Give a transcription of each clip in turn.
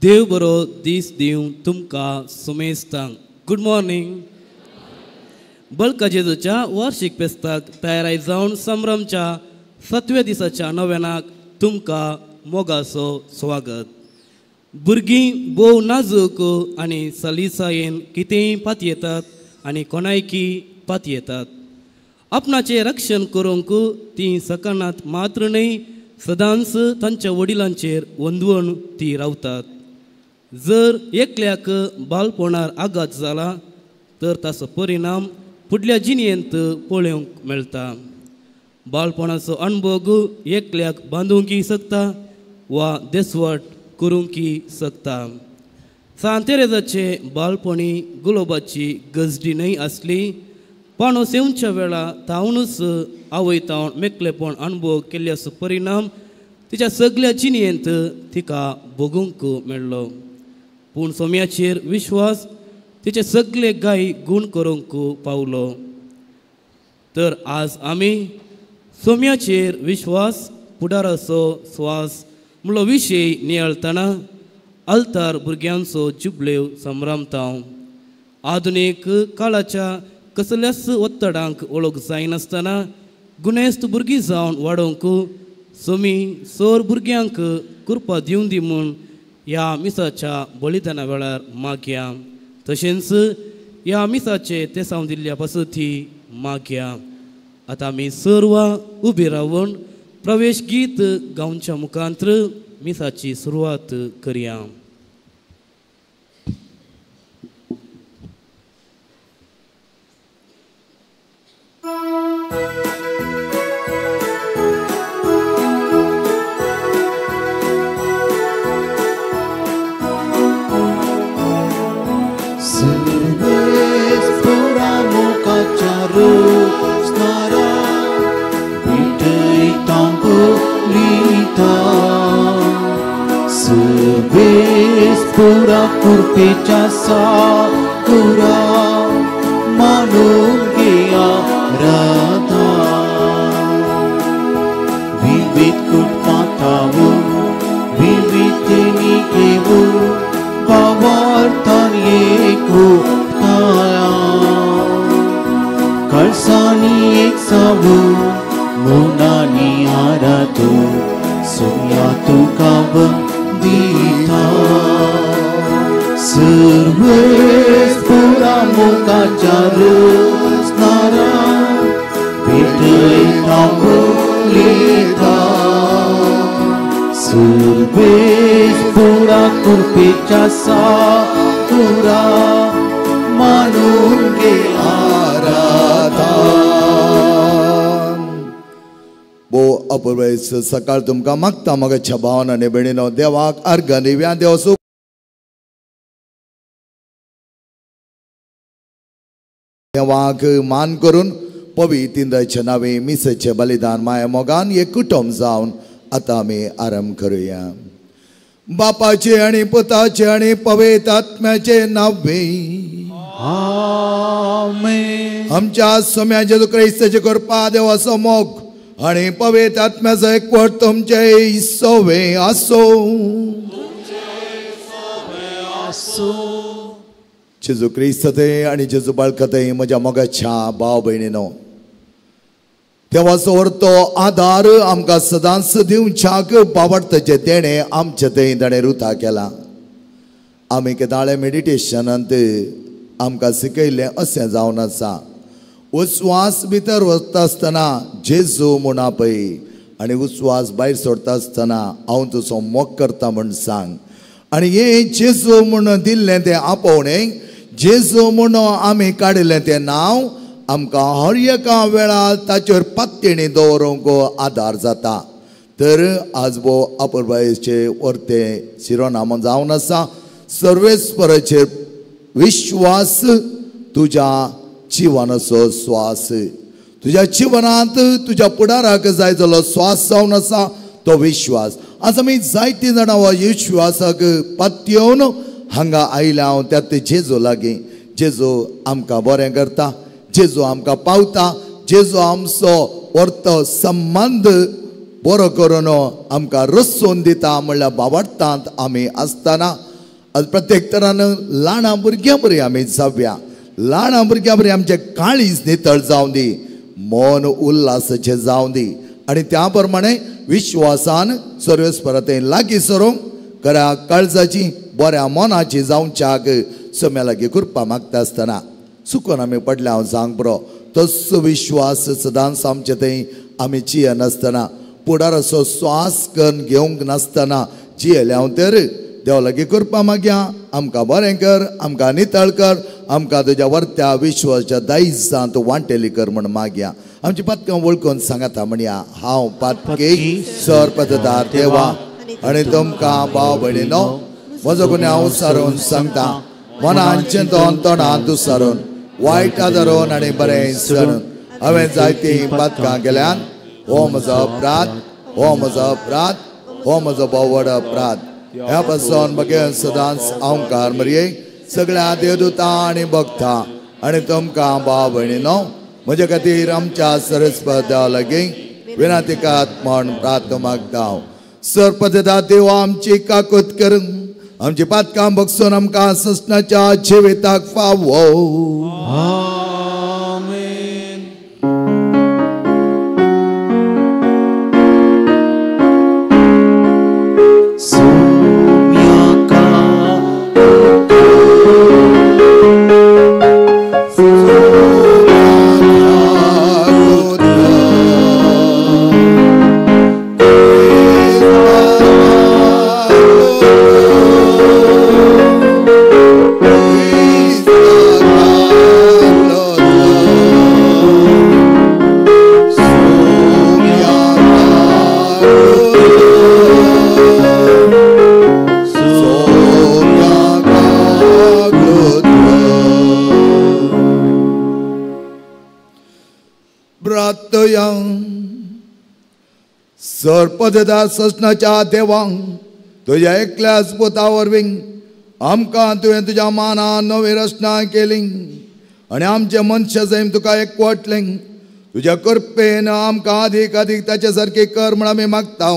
देव बरो दीस दिवं तुमकां सुमेस्तांक. Good morning. बळका जेजूच्या वार्षिक फेस्ताक तयाराय जावन संभ्रमच्या सातव्या दिसाच्या नव्यानाक तुमकां मोगाचो स्वागत. भुरगीं भोव नाजूक आनी सलिसायेन कितेंय पातयेतात आनी कोणायकी पातयेतात. आपणाचें रक्षण करूंक तीं सकनात मात्र न्हय, सदांच तांच्या वडिलांचेर वंदवण ती रावतात. जर एकल्याक बालपणार आघात जाला तर ताचो परिणाम फुडल्या जिणेंत पळोवंक मेळटा. बालपणाचो अणभोग एकल्याक बांदूंकय शकता वा देसवट करूंकय शकता. सांत तेरेजाचे बालपणी गुलोबाची गजडी न्हय आसली, पाणो सेवच्या वेळा तावनूच आवय तावन मेकलेपण अणभव केल्ल्याचो परिणाम तिच्या सगल्या जिणेंत तिका भोगूंक मेळ्ळो. पूण सोम्याचेर विश्वास तिचे सगळे गाय गूण करूंक पावलो. तर आज आमी सोम्याचेर विश्वास फुडाराचो स्वास म्हणलो विशय नियाळतना आल्तार भुरग्यांचो जुबलेव संभ्रमता. आधुनीक काळाच्या कसल्याच ಒತ್ತಡಾंक वळख जायनासतना गुणेस्त भुरगीं जावन वाडोवंक सोमी सोर भुरग्यांक कृपा दिवन दी म्हूण ह्या मिसाच्या बलिदाना वेळार मागया. तशेंच ह्या मिसाचे तेसांव दिल्ल्या पासती मागया. आतां आमी सर्वां उबी रावन प्रवेश गीत गावच्या मुखांत्र मिसाची सुरवात करया. Pura kurpecha sakura manungia radha vivid kutpatavu vividini kevu bavartan ekutaya kalsani eksavu munani aratu sunyatu kavandita. Serves pura muka rusnara भेटयता उलयता. सर्वेस पुरा कृपेच्या साकुरा मानून गे आराधा. भोव अपुरबायेचो सकाळ तुमकां मागता म्हज्या भावान आनी भयणीनो, देवाक अर्घ दिव्या. देव देवाक मान करून पवित्र नावे मिसेचें बलिदान माया मोगान एक कुटुंब जावन आतां आमी आरंभ करुया. बापाचे आनी पुताचे आनी पवित्र आत्म्याचे नावे आमेन. आमच्या सोम्या जेजू क्रिस्ताचे कृपा, देवाचो मोग आनी पवित्र आत्म्याचो एकवट तुमचे सोवे आसो. जेजू क्रिस्त आनी जेजू बाळकते म्हज्या मोगाच्या भाव भयणीनो, देवाचो तो आदार आमकां सदांच दिवच्याक बावडताचें देणें आमचे थंय ताणें रुता केलां. आमी केदाळे मेडिटेशनांत आमकां शिकयल्लें अशें जावन आसा, उस्वास भितर वता आसतना जेजू म्हूण आपय आनी उस्वास भायर सोडटा आसतना हांव तुजो मोग करता म्हूण सांग. आनी हें जेजू म्हूण दिल्लें तें आपोवणें, जेजू म्हूण आमी काडिल्लें तें नांव आमकां हर एका वेळार ताचेर पात्येणी दवरूंक आदार जाता. तर आज भोव अपुरबायेचे वर्ते शिरोनामो जावन आसा, सर्वेस्पराचेर विश्वास तुज्या जिवनाचो स्वास. तुज्या जिवनांत तुज्या फुडाराक जाय जालो स्वास जावन आसा तो विश्वास. आज आमी जायतीं जाणां हो विश्वासाक पातयेवन हांगा आयल्या. हांव त्या जेजू लागीं, जेजू आमकां बरें करता, जेजू आमकां पावता, जेजू आमचो वर्तो संबंद बरो करून आमकां रसोवन दिता म्हणल्यार बावडटांत आमी आसतना आज प्रत्येक तरान ल्हान भुरग्यां बरी आमी जावया, ल्हान भुरग्यां बरी आमचें काळीज नितळ जावं दी, मन उल्हासाचें जावं दी आनी त्या प्रमाणे विश्वासान सर्वेस्परा थंय लागीं सरूंक खऱ्या काळजाची बऱ्या मनाची जावच्याक सम्या लागीं कृपा मागता आसतना चुकोन आमी पडल्या हांव सांग बरो तसो विश्वास सदांच आमचे थंय आमी जियेनासतना फुडाराचो स्वास करून घेवंक नासतना जियेले हांव तर देव लागीं कृपा मागया, आमकां बरें कर, आमकां नितळ कर, आमकां तुज्या वर्त्या विश्वासाच्या दायजांत वांटेली कर म्हण मागया. आमची पातकां वळखून सांगाता म्हणया, हांव पातकी सरपतदार देवा आनी तुमकां भाव भयणीनो म्हजो गुन्यांव सारून सांगता, मनान चिंतून तोंडान दुसारून वायट आदरून आनी बरें सरून हांवें जायतीं पातकां केल्यान. हो म्हजो अपराध, हो म्हजो अपराध, हो म्हजो भोव व्हड अपराध. ह्या पासून म्हगे सदांच अहंकार मरये सगळ्या देवदूता आनी भक्ता आनी तुमकां भाव भयणीनो म्हजे खातीर आमच्या सरस्पत देवा लागीं विनातिकात म्हण प्रार्थना मागता. सरपतदा देवा आमची काकूत करून आमची पातकां बगसून आमकां ससनाच्या जिविताक फावो. आमेन. सरपददा ससनाच्या देवांक तुज्या एकल्याच पुता वरवीं आमकां तुवें तुज्या मानान नवी रचना केली आनी आमचें मनशां सैम तुका एकवटलें. तुज्या कृपेन आमकां अदीक अदीक ताचे सारकें कर म्हण आमी मागता.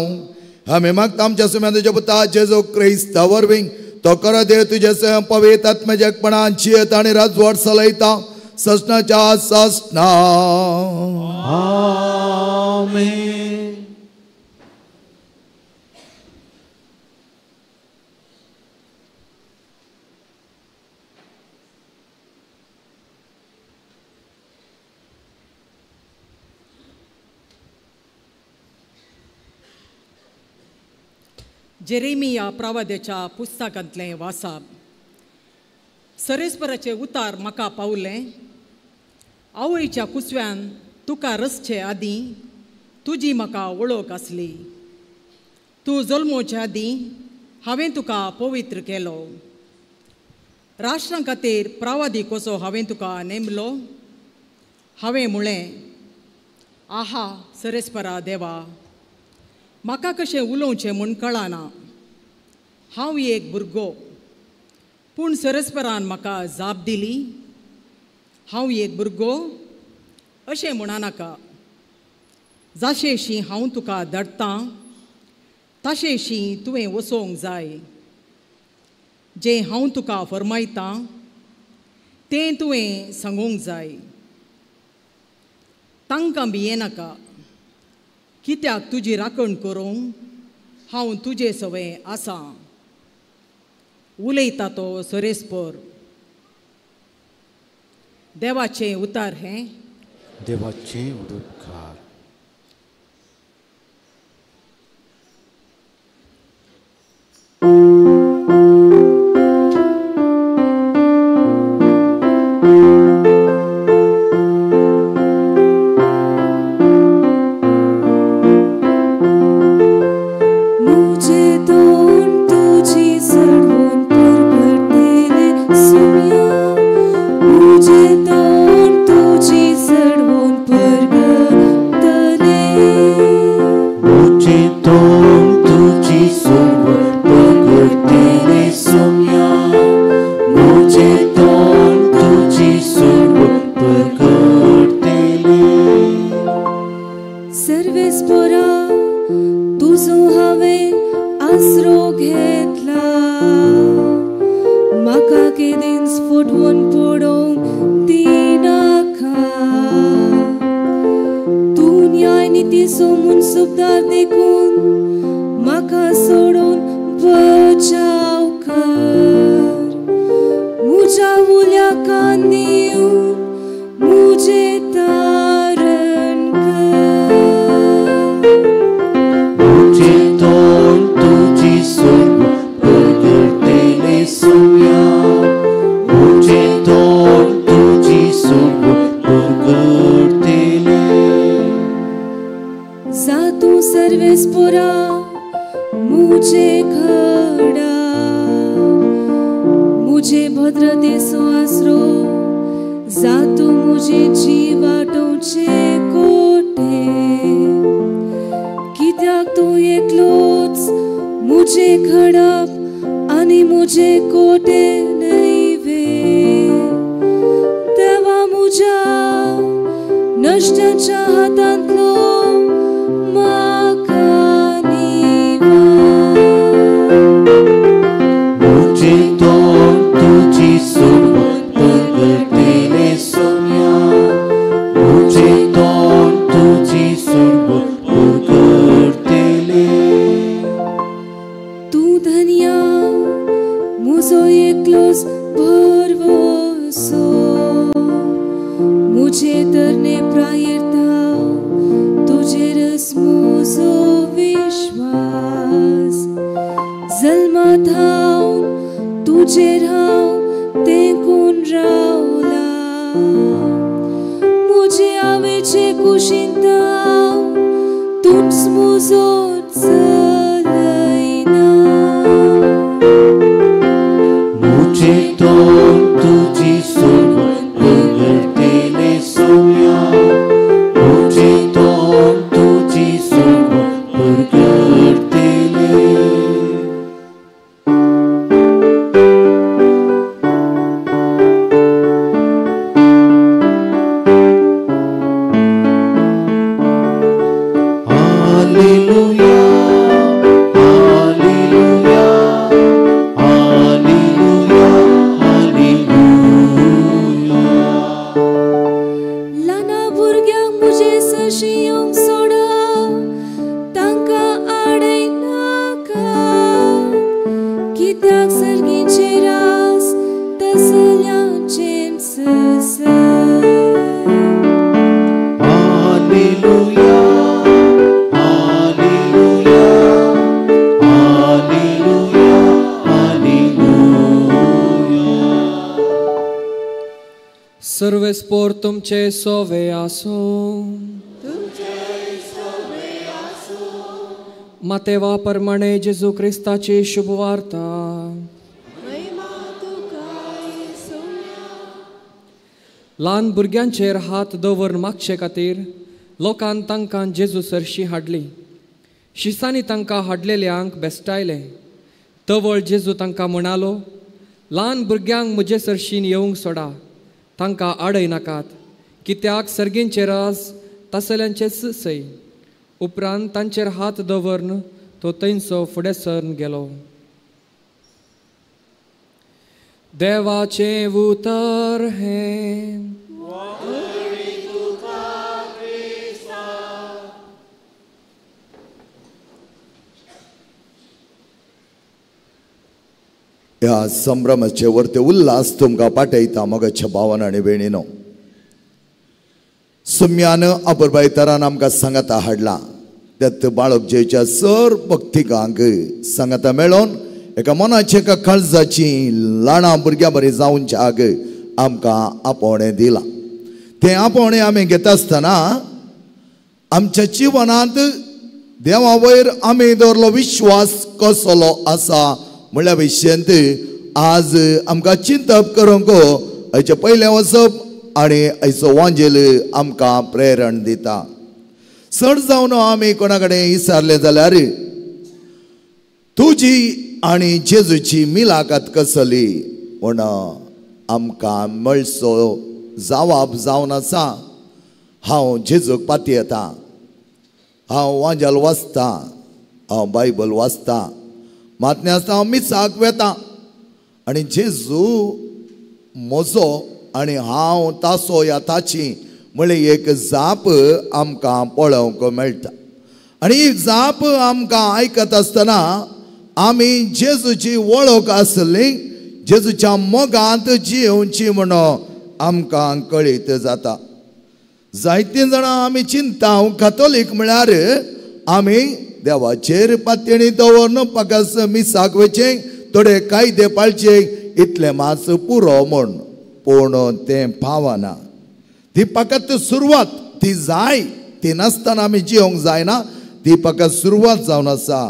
आमी मागता आमच्या सुम्या तुज्या पुता जेजू क्रिस्ता वरवीं तो कर देव तुजें स्वयं पवित्र आत्म्याच्या एकपणान जियेता आनी राजवट चलयता ससनाच्या ससना. आमेन. जेरेमिया प्रवाद्याच्या पुस्तकांतलें वासाप. सरेस्पराचे उतार म्हाका पावलें, आवयच्या कुसव्यान तुका रचचे आदीं तुजी म्हाका वळख आसली. तूं जल्मोचे आदीं हांवें तुका पवित्र केलो. राष्ट्रां खातीर प्रवादी कसो हांवें तुका नेमलो. हांवें म्हळें, आहा सरेस्परा देवा, म्हाका कशें उलोवचें म्हूण कळना, हांव एक भुरगो. पूण सरस्परान म्हाका जाप दिली, हांव एक भुरगो अशें म्हणा नाका. जाशेशी हांव तुका धाडटां ताशेशी तुवें वचोंक जाय. जें हांव तुका फरमायतां तें तुवें सांगूंक जाय. तांकां भियेनाका, कित्याक तुजी राखण करूंक हांव तुजे सवें आसां. उलयता तो सरेस्पर. देवाचें उतार हें देवाचें उपकार. मुझे तोंड तुझी सडवून परगटले. म्हजो मुनसुबदार देखून म्हाका सोडून बचाव कर. म्हज्या उल्या कान दिवन म्हजें तारण कर. म्हजें तोंड तुजी सोड परगटतलें सोम्या, म्हजें तोंड तुजी सोड परगटतलें. जातूं सर्वेस्पोरा मुझे खडा, मुझे भद्रतेचो आसरो, जातूं मुझे जिवाटोवचे कोटे. कित्याक तूं एकलोच मुझे खडप आनी मुझे कोटे न्हय वे. देवा म्हज्या नश्टाच्या हातांतलो म्हाका निवार. म्हजें तोंड तुजी सोड परगटतलें सोम्या, म्हजें तोंड तुजी सोड परगटतलें. तूं धनया म्हजो एकलोच भरवंसो, म्हजे तरणे प्रायेर धांव तुजेरच म्हजो विश्वास. जल्मात हांव तुजेर हांव तेंकून रावला, म्हजे आवयचे कुशींत हांव तूंच म्हजो चलयना. म्हजें तोंड तुजी सोड परगटतलें सोम्या, म्हजें तोंड तुजी सोड परगटतलें. Hallelujah, hallelujah, hallelujah, hallelujah. ल्हाना भुरग्यांक म्हजे सरशीं येवंक सोडा, तांकां आडयनाका. कित्याक सर्गीचें रास तसल्यांचेंच आसा. Hallelujah, hallelujah, hallelujah, hallelujah. सर्वेस्पोर तुमचे सोवे आसूं. मातेवा परमाणे जेजू क्रिस्ताची शुभवार्ता. ल्हान भुरग्यांचेर हात दवरून मागचे खातीर लोकान तांकां जेजू सरशी हाडली. शिसांनी तांकां हाडलेल्यांक बेस्टायले. तवळ जेजू तांकां म्हणालो, ल्हान भुरग्यांक म्हजे सरशीन येवंक सोडा, तांकां आडय नाकात, कित्याक सर्गींचे राज तसल्यांचेच सय. उपरांत तांचेर हात दवरून तो थंयचो फुडें सरन गेलो. देवाचें उतर हें. ह्या संभ्रमाचे वरते उल्हास तुमकां पाठयता मगाच्या भावान आनी भयणीनो. सुम्यान अपुरबाय तरान आमकां सांगाता हाडला. त्यात बाळक जेच्या सर भक्तिकांक सांगाता मेळोन एका मनाची एका काळजाची ल्हानां भुरग्यां बरी जावच्याक आमकां आपोवणें दिलां. तें आपोवणें आमी घेता आसतना आमच्या जिवनांत देवा वयर आमी दवरलो विश्वास कसलो आसा म्हणल्या विशयांत आज आमकां चिंतप करूंक हाचे पयलें वचप आनी हाचो वांजेल आमकां प्रेरण दिता. चड जावन आमी कोणा कडेन विचारलें जाल्यार तुजी आनी जेजूची मिलाकात कसली म्हूण आमकां मेळचो जवाब जावन आसा, हांव जेजूक पातयेता, हांव वांजेल वाचता, हांव बायबल वाचता, मात न्ही आसता हांव मिसाक वेता आनी जेजू म्हजो आनी हांव तासो या ताची म्हळ्यार एक जाप आमकां पळोवंक मेळटा. आनी ही जाप आमकां आयकत आसतना आमी जेजूची वळख आसली, जेजूच्या मोगांत जियेवची म्हणून आमकां कळीत जाता. जायतीं जाणां आमी चिंता कातोलीक म्हळ्यार आमी देवाचेर पातयेणी दवरून पाकास मिसाक वचचें, थोडे कायदे पाळचे, इतलें मात पुरो म्हूण. पूण तें पावना. ती फकत सुरवात, ती जाय, ती नासतना आमी जियोंक जायना, ती फकत सुरवात जावन आसा.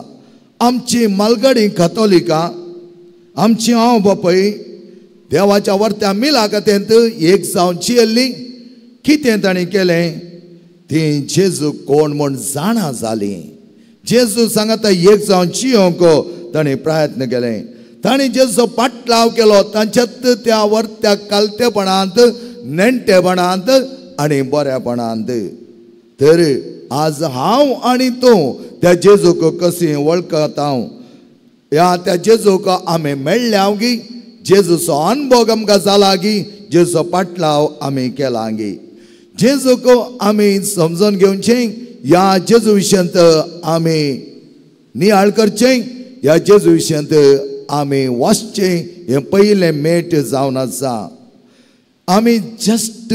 आमची मालगडी कातोलिकां, आमची हांव बापय देवाच्या वर्त्या मिलागतेंत एक जावन जियेल्ली. कितें तांणी केलें? ती जेजू कोण म्हूण जाणा जाली. जेजू सांगता एक जावन जियोंक तांणी प्रयत्न केले. तांणी जेजूचो पाटलाव केलो तांच्यात त्या वर्त्या कालतेपणांत, नेणटेपणांत आनी बऱ्यापणांत. तर आज हांव आनी तूं त्या जेजूक कशी वळखता? ह्या त्या जेजूक आमी मेळ्ळ्या गी? जेजूचो अनुभव आमकां जाला गी? जेजूचो पाटलाव आमी केला गी? जेजूक आमी समजून घेवचें, ह्या जेजू विशयांत आमी नियाळ करचें, ह्या जेजू विशयांत आमी वाचचें. हें पयलें मेट जावन आसा. आमी जस्ट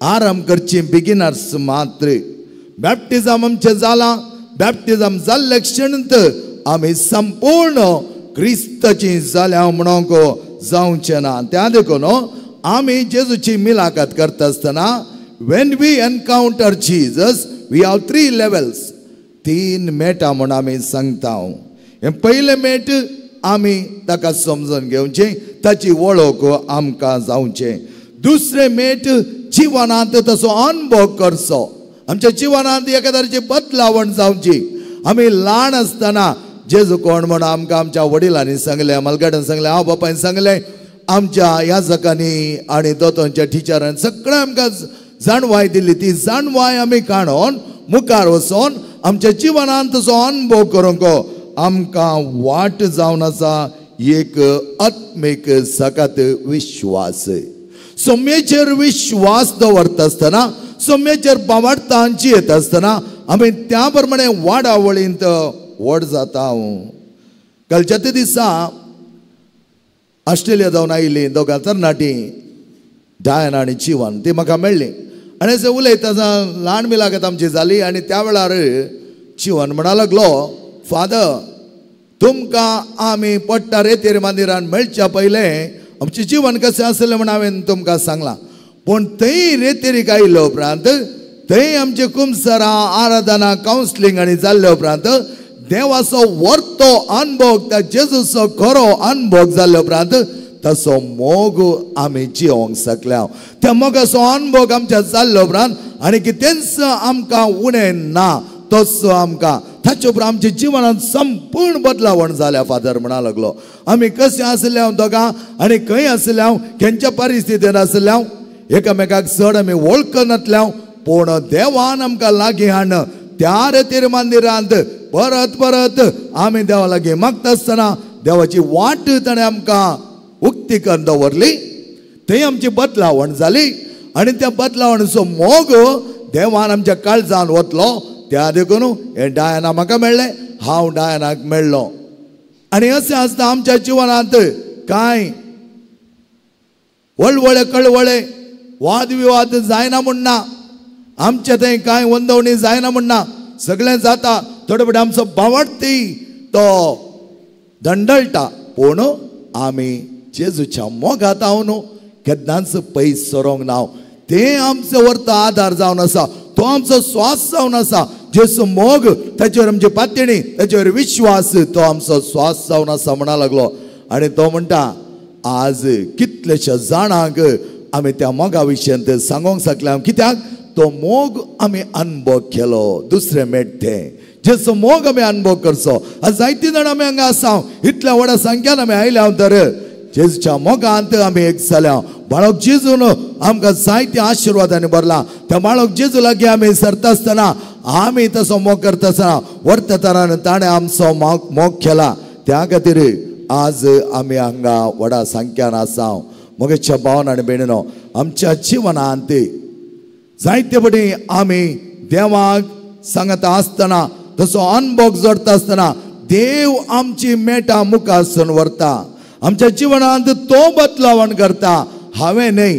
आराम करची बिगिनर्स मात्र. बॅप्टिजम आमचें जालां. बॅप्टिजम जाल्ले क्षणंत आमी संपूर्ण क्रिस्ताची जाल्या म्हणूंक जावचें ना. त्या देखून आमी जेजूची मिलाकात करता आसतना when we encounter Jesus we have 3 levels, 3 मेटां म्हूण आमी सांगता. हें पयलें मेट आमी ताका समजून घेवचें, ताची वळख आमकां जावचें. दुसरें मेट जिवनांत तसो अनुभव करचो. आमच्या जिवनांत एका तरेची बदलावण जावची. आमी ल्हान आसतना जेजू कोण म्हूण आमकां आमच्या वडिलांनी सांगलें, मालगाड्यान सांगलें, हांव बापायन सांगलें, आमच्या याजकांनी आनी दोतोंच्या टिचरान सगळें आमकां जाणवाय दिली. ती जाणवाय आमी काडून मुखार वचोन आमच्या जिवनांत तसो अनुभव करूंक आमकां वाट जावन आसा एक आत्मीक सकात विश्वास. सम्येचेर विश्वास दवरता आसतना, सम्येचेर बावाडता जियेता आसतना आमी त्या प्रमाणे वाडावळींत व्हड जाता. कालच्या ते दिसा ऑस्ट्रेलिया जावन आयिल्लीं दोगां तरणाटीं, डायना आनी जिवन, ती म्हाका मेळ्ळी आनी अशें उलयता ल्हान मिलागत आमची जाली. आनी त्या वेळार जिवन म्हणा लागलो, फादर तुमकां आमी पडटा रेतेर मंदिरान मेळच्या पयलें आमचें जिवन कशें आसलें म्हूण हांवें तुमकां सांगलां. पूण थंय रेतेरीक आयिल्ले उपरांत थंय आमचे कुमसरां, आराधना, कावन्सिलींग आनी जाल्ले उपरांत देवाचो वर्तो अनुभव, त्या जेजूचो खरो अनुभव जाल्ले उपरांत तसो मोग आमी जियोंक शकल्या. त्या मोगाचो अनुभव आमच्या जाल्ले उपरांत आनी कितेंच आमकां उणें ना, तसो आमकां ताचे उपरांत आमच्या जिवनांत संपूर्ण बदलावण जाल्या. फादर म्हणा लागलो, आमी कशें आसले हांव दोगां आनी खंय आसले हांव, खंयच्या परिस्थितीन आसले हांव, एकामेकाक चड आमी वळखनातले हांव, पूण देवान आमकां लागीं हाडन त्या रेतीर मंदिरांत परत परत आमी देवा लागीं मागता आसतना देवाची वाट ताणें आमकां उक्ती करून दवरली. थंय आमची बदलावण जाली आनी त्या बदलावणचो मोग देवान आमच्या काळजान वतलो. त्या देखून हें डायना म्हाका मेळ्ळें, हांव डायनाक मेळ्ळो. आनी अशें आसता आमच्या जिवनांत कांय वळवळे कळवळे वादविवाद जायना म्हूण ना, आमचे थंय कांय वंदवणी जायना म्हूण ना, सगळें जाता. थोडे फावटी आमचो बावडती तो दंडळटा, पूण आमी जेजूच्या मोगांत हांव न्हू केन्नाच पयस सरोंक ना. तें आमचो वर्त आदार जावन आसा, तो आमचो स्वास जावन आसा. जेजू मोग, ताचेर आमची पातयेणी, ताचेर विश्वास, तो आमचो स्वास जावन आसा म्हणा लागलो. आनी तो म्हणटा आज कितलेशा जाणांक आमी त्या मोगा विशयांत सांगूंक शकले. कित्याक तो मोग आमी अनुभव केलो. दुसरें मेट तें जेजू मोग आमी अनुभव करचो. आज जायतीं जाणां आमी हांगा आसा, इतल्या व्हडा संख्यान आमी आयल्या तर जेजूच्या मोगांत आमी एक जाल्या. बाळक जेजून आमकां जायत्या आशिर्वादांनी भरला. त्या बाळक जेजू लागीं आमी सरता आसतना, आमी तसो मोग करता आसतना वर्ततारान ताणें आमचो मोग केला. त्या खातीर आज आमी हांगा व्हडा संख्यान आसा. म्हगेच्या भावन आनी भयणीनो, आमच्या जिवनांत जायते फावटी आमी देवाक सांगता आसतना तसो अनभोग जोडटा आसतना देव आमची मेटां मुखार व्हरता, आमच्या जिवनांत तो बदलावण करता. हांवें न्हय,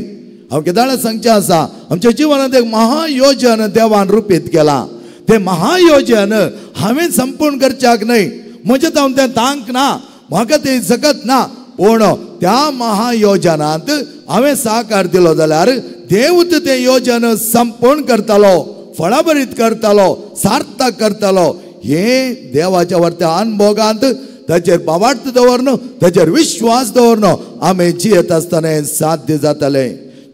हांव केदाळा सांगचें आसा, आमच्या जिवनांत एक महायोजन देवान रुपीत केलां. तें महायोजन हांवें संपूर्ण करच्याक न्हय, म्हजें जावन तें तांक ना, म्हाका तें सकत ना, पूण त्या महायोजनांत हांवें साकार दिलो जाल्यार देव तें योजन संपूर्ण करतालो, फळाभरीत करतालो, सार्थक करतालो. हे देवाच्या वरत्या अनभोगांत ताचेर बावार्थ दवरन, ताचेर विश्वास दवरन आमी जियेत आसतना साध्य जातालें.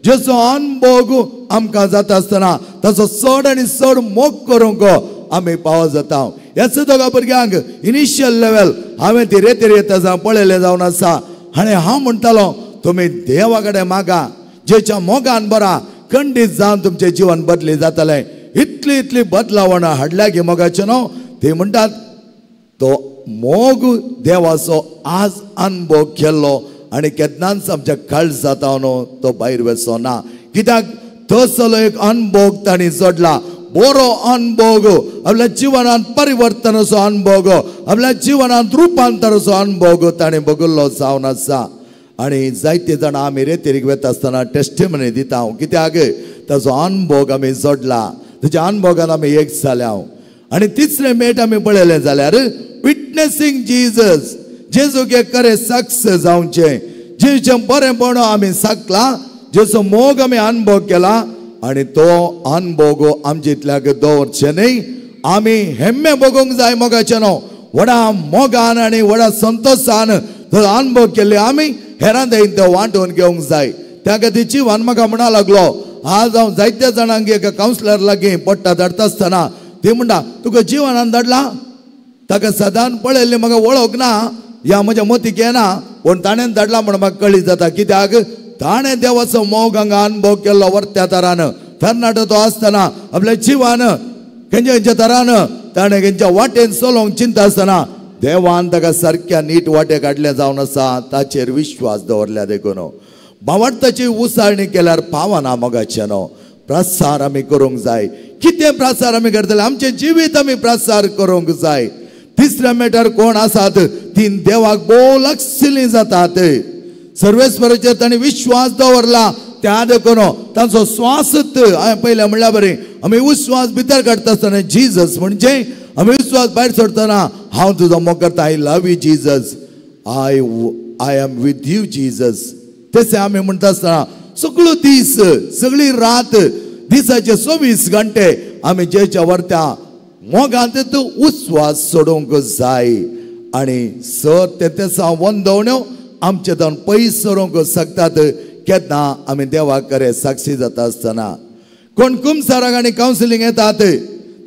जसो अनभोग आमकां जाता आसतना ताचो चड आनी चड मोग करूंक आमी पावो जाता. ह्याच दोगा भुरग्यांक इनिशियल लेवल हांवें ती रेतीर येता जावन पळयलें जावन आसा. आनी हांव म्हणटालो तुमी देवा कडेन मागा, जेच्या मोगान बरा खंडीत जावन तुमचें जिवन बदली जातलें. इतली इतली बदलावणां हाडल्या गे मोगाचें न्हू. ते म्हणटात तो मोग देवाचो आज अनभोग केल्लो आनी केन्नाच आमच्या काळजांत न्हू तो भायर वचो ना. कित्याक तसलो एक अनभोग तांणी जोडला, बरो अनभोग, आपल्या जिवनांत परिवर्तनाचो अनभोग, आपल्या जिवनांत रुपांतराचो अनभोग ताणें भोगिल्लो जावन आसा. आनी जायते जाणां आमी रेतीरीक वता आसतना टेस्टिमनी दिता हांव, कित्याक ताचो अनभोग आमी जोडला, ताच्या अनभोगान आमी एक जाल्या. आनी तिसरें मेट आमी पळयलें जाल्यार विटनेसींग जीजस, जेजूक एक खरें साक्ष जावचें, जेजूचें बरेंपण आमी साकलां, जेजूचो मोग आमी अनभोग केला आनी तो अनभोग आमचे इतल्याक दवरचें न्हय. आमी हेम्मे भोगूंक जाय मोगाचें न्हू, व्हडा मोगान आनी व्हडा संतोशान तो अनभोग केल्ले आमी हेरां तो वांटून घेवंक जाय. त्या खातीर जिवान म्हाका म्हणा लागलो, आज हांव जायत्या जाणांक एका कावन्सिलर लागीं पडटा धाडटा आसतना ती म्हणटा तुका जिवनान धाडला, ताका सदान पळयल्लें म्हाका वळख ना, ह्या म्हज्या मतीक येना, पूण ताणें धाडला म्हण म्हाका कळीत जाता. कित्याक ताणें देवाचो मोग हांगा अनभोग केल्लो वर्त्या तरान. तरणाटो तो आसतना आपल्या जिवान खंयच्या खंयच्या तरान ताणें खंयच्या वाटेन चलोवंक चिंता आसतना देवान ताका सारक्या नीट वाटे काडले जावन आसा, ताचेर विश्वास दवरल्या. देखून भावार्थाची उसाळणी केल्यार पावना मोगाचें न्हू. प्रसार आमी करूंक जाय. कितें प्रसार आमी करतले? आमचें जिवीत आमी प्रसार करूंक जाय. तिसऱ्या मेटार कोण आसात तीन देवाक भोव लागशिल्लीं जातात, सर्वेस्वराचेर तांणी विश्वास दवरला, त्या देखून तांचो श्वास हांवें पयलें म्हणल्यार बरें, आमी विश्वास भितर काडटा आसतना जीजस म्हणजे आमी विश्वास भायर सोडटना हांव तुजो मोग करता, I love you Jesus, I am with you Jesus, तशें आमी म्हणटा आसतना सगळो दीस सगळी रात दिसाचे 24 घंटे आमी जेच्या वर्त्या मोगांत उस्वास सोडूंक जाय. आनी सर ते तेसा वंदवण्यो आमचे जावन पयस सरूंक शकतात केन्ना आमी देवाक खरें साक्षी जाता आसतना. कोण कुमसाराक आनी कावन्सिलींग येतात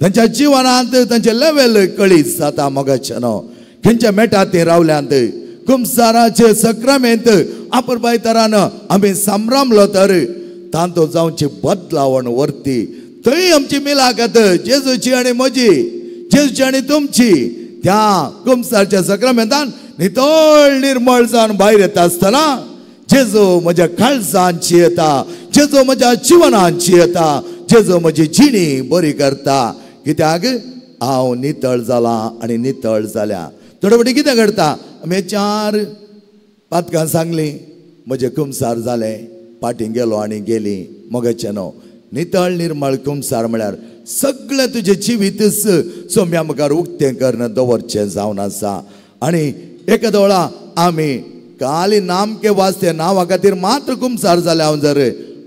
तांच्या जिवनांत तांचें लेवल कळीत जाता मोगाचें न्हू. खंयच्या मेटात ती रावल्यांत कुमसाराचे सक्रामेंत आपुरबाय तरान आमी संभ्रमलो तर तांतो जावची बदलावण वरती थंय आमची मिलागत जेजूची आनी म्हजी, जेजूची आनी तुमची त्या कुमसारच्या सक्रामेंतान नितळ निर्मळ जावन भायर येता आसतना जेजू म्हज्या काळजांची येता, जेजू म्हज्या जिवनांची येता, जेजू म्हजी जिणी बरी करता. कित्याक हांव नितळ जालां आनी नितळ जाल्या. थोडे फावटी कितें घडटा, आमी 4 पातकां सांगलीं, म्हजें कुमसार जालें, पाटीं गेलो आनी गेली. मोगाचें न्हू. नितळ निर्मळ कुमसार म्हळ्यार सगळें तुजें जिवीतच सोम्या मुखार उक्तें करून दवरचें जावन आसा. आनी एका दोळा आमी काली नामके वाचते नांवा खातीर मात्र कुमसार जालें हांव जर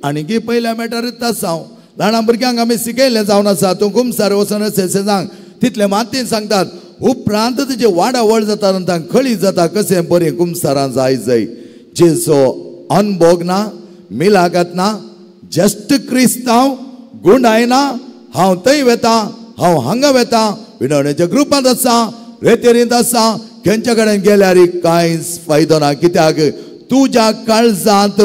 आनी पयल्या मेटार आसा. हांव ल्हान भुरग्यांक आमी शिकयलें जावन आसा, तूं कुमसार वचून सांग तितलें मातीन सांगतात. उपरांत तुजें वाडावळ जाता, तांकां खळी जाता कशें बरें कुमसारां जाय जाय. जेचो अनभोग ना, मिलागत ना, जस्ट क्रिस्तांव गुंडाय ना, हांव थंय वेता, हांव हांगा वेता, विनवणेच्या ग्रुपांत आसा, रेतेरींत आसा, खंयच्या कडेन गेल्यार कांयच फायदो ना. कित्याक तुज्या काळजांत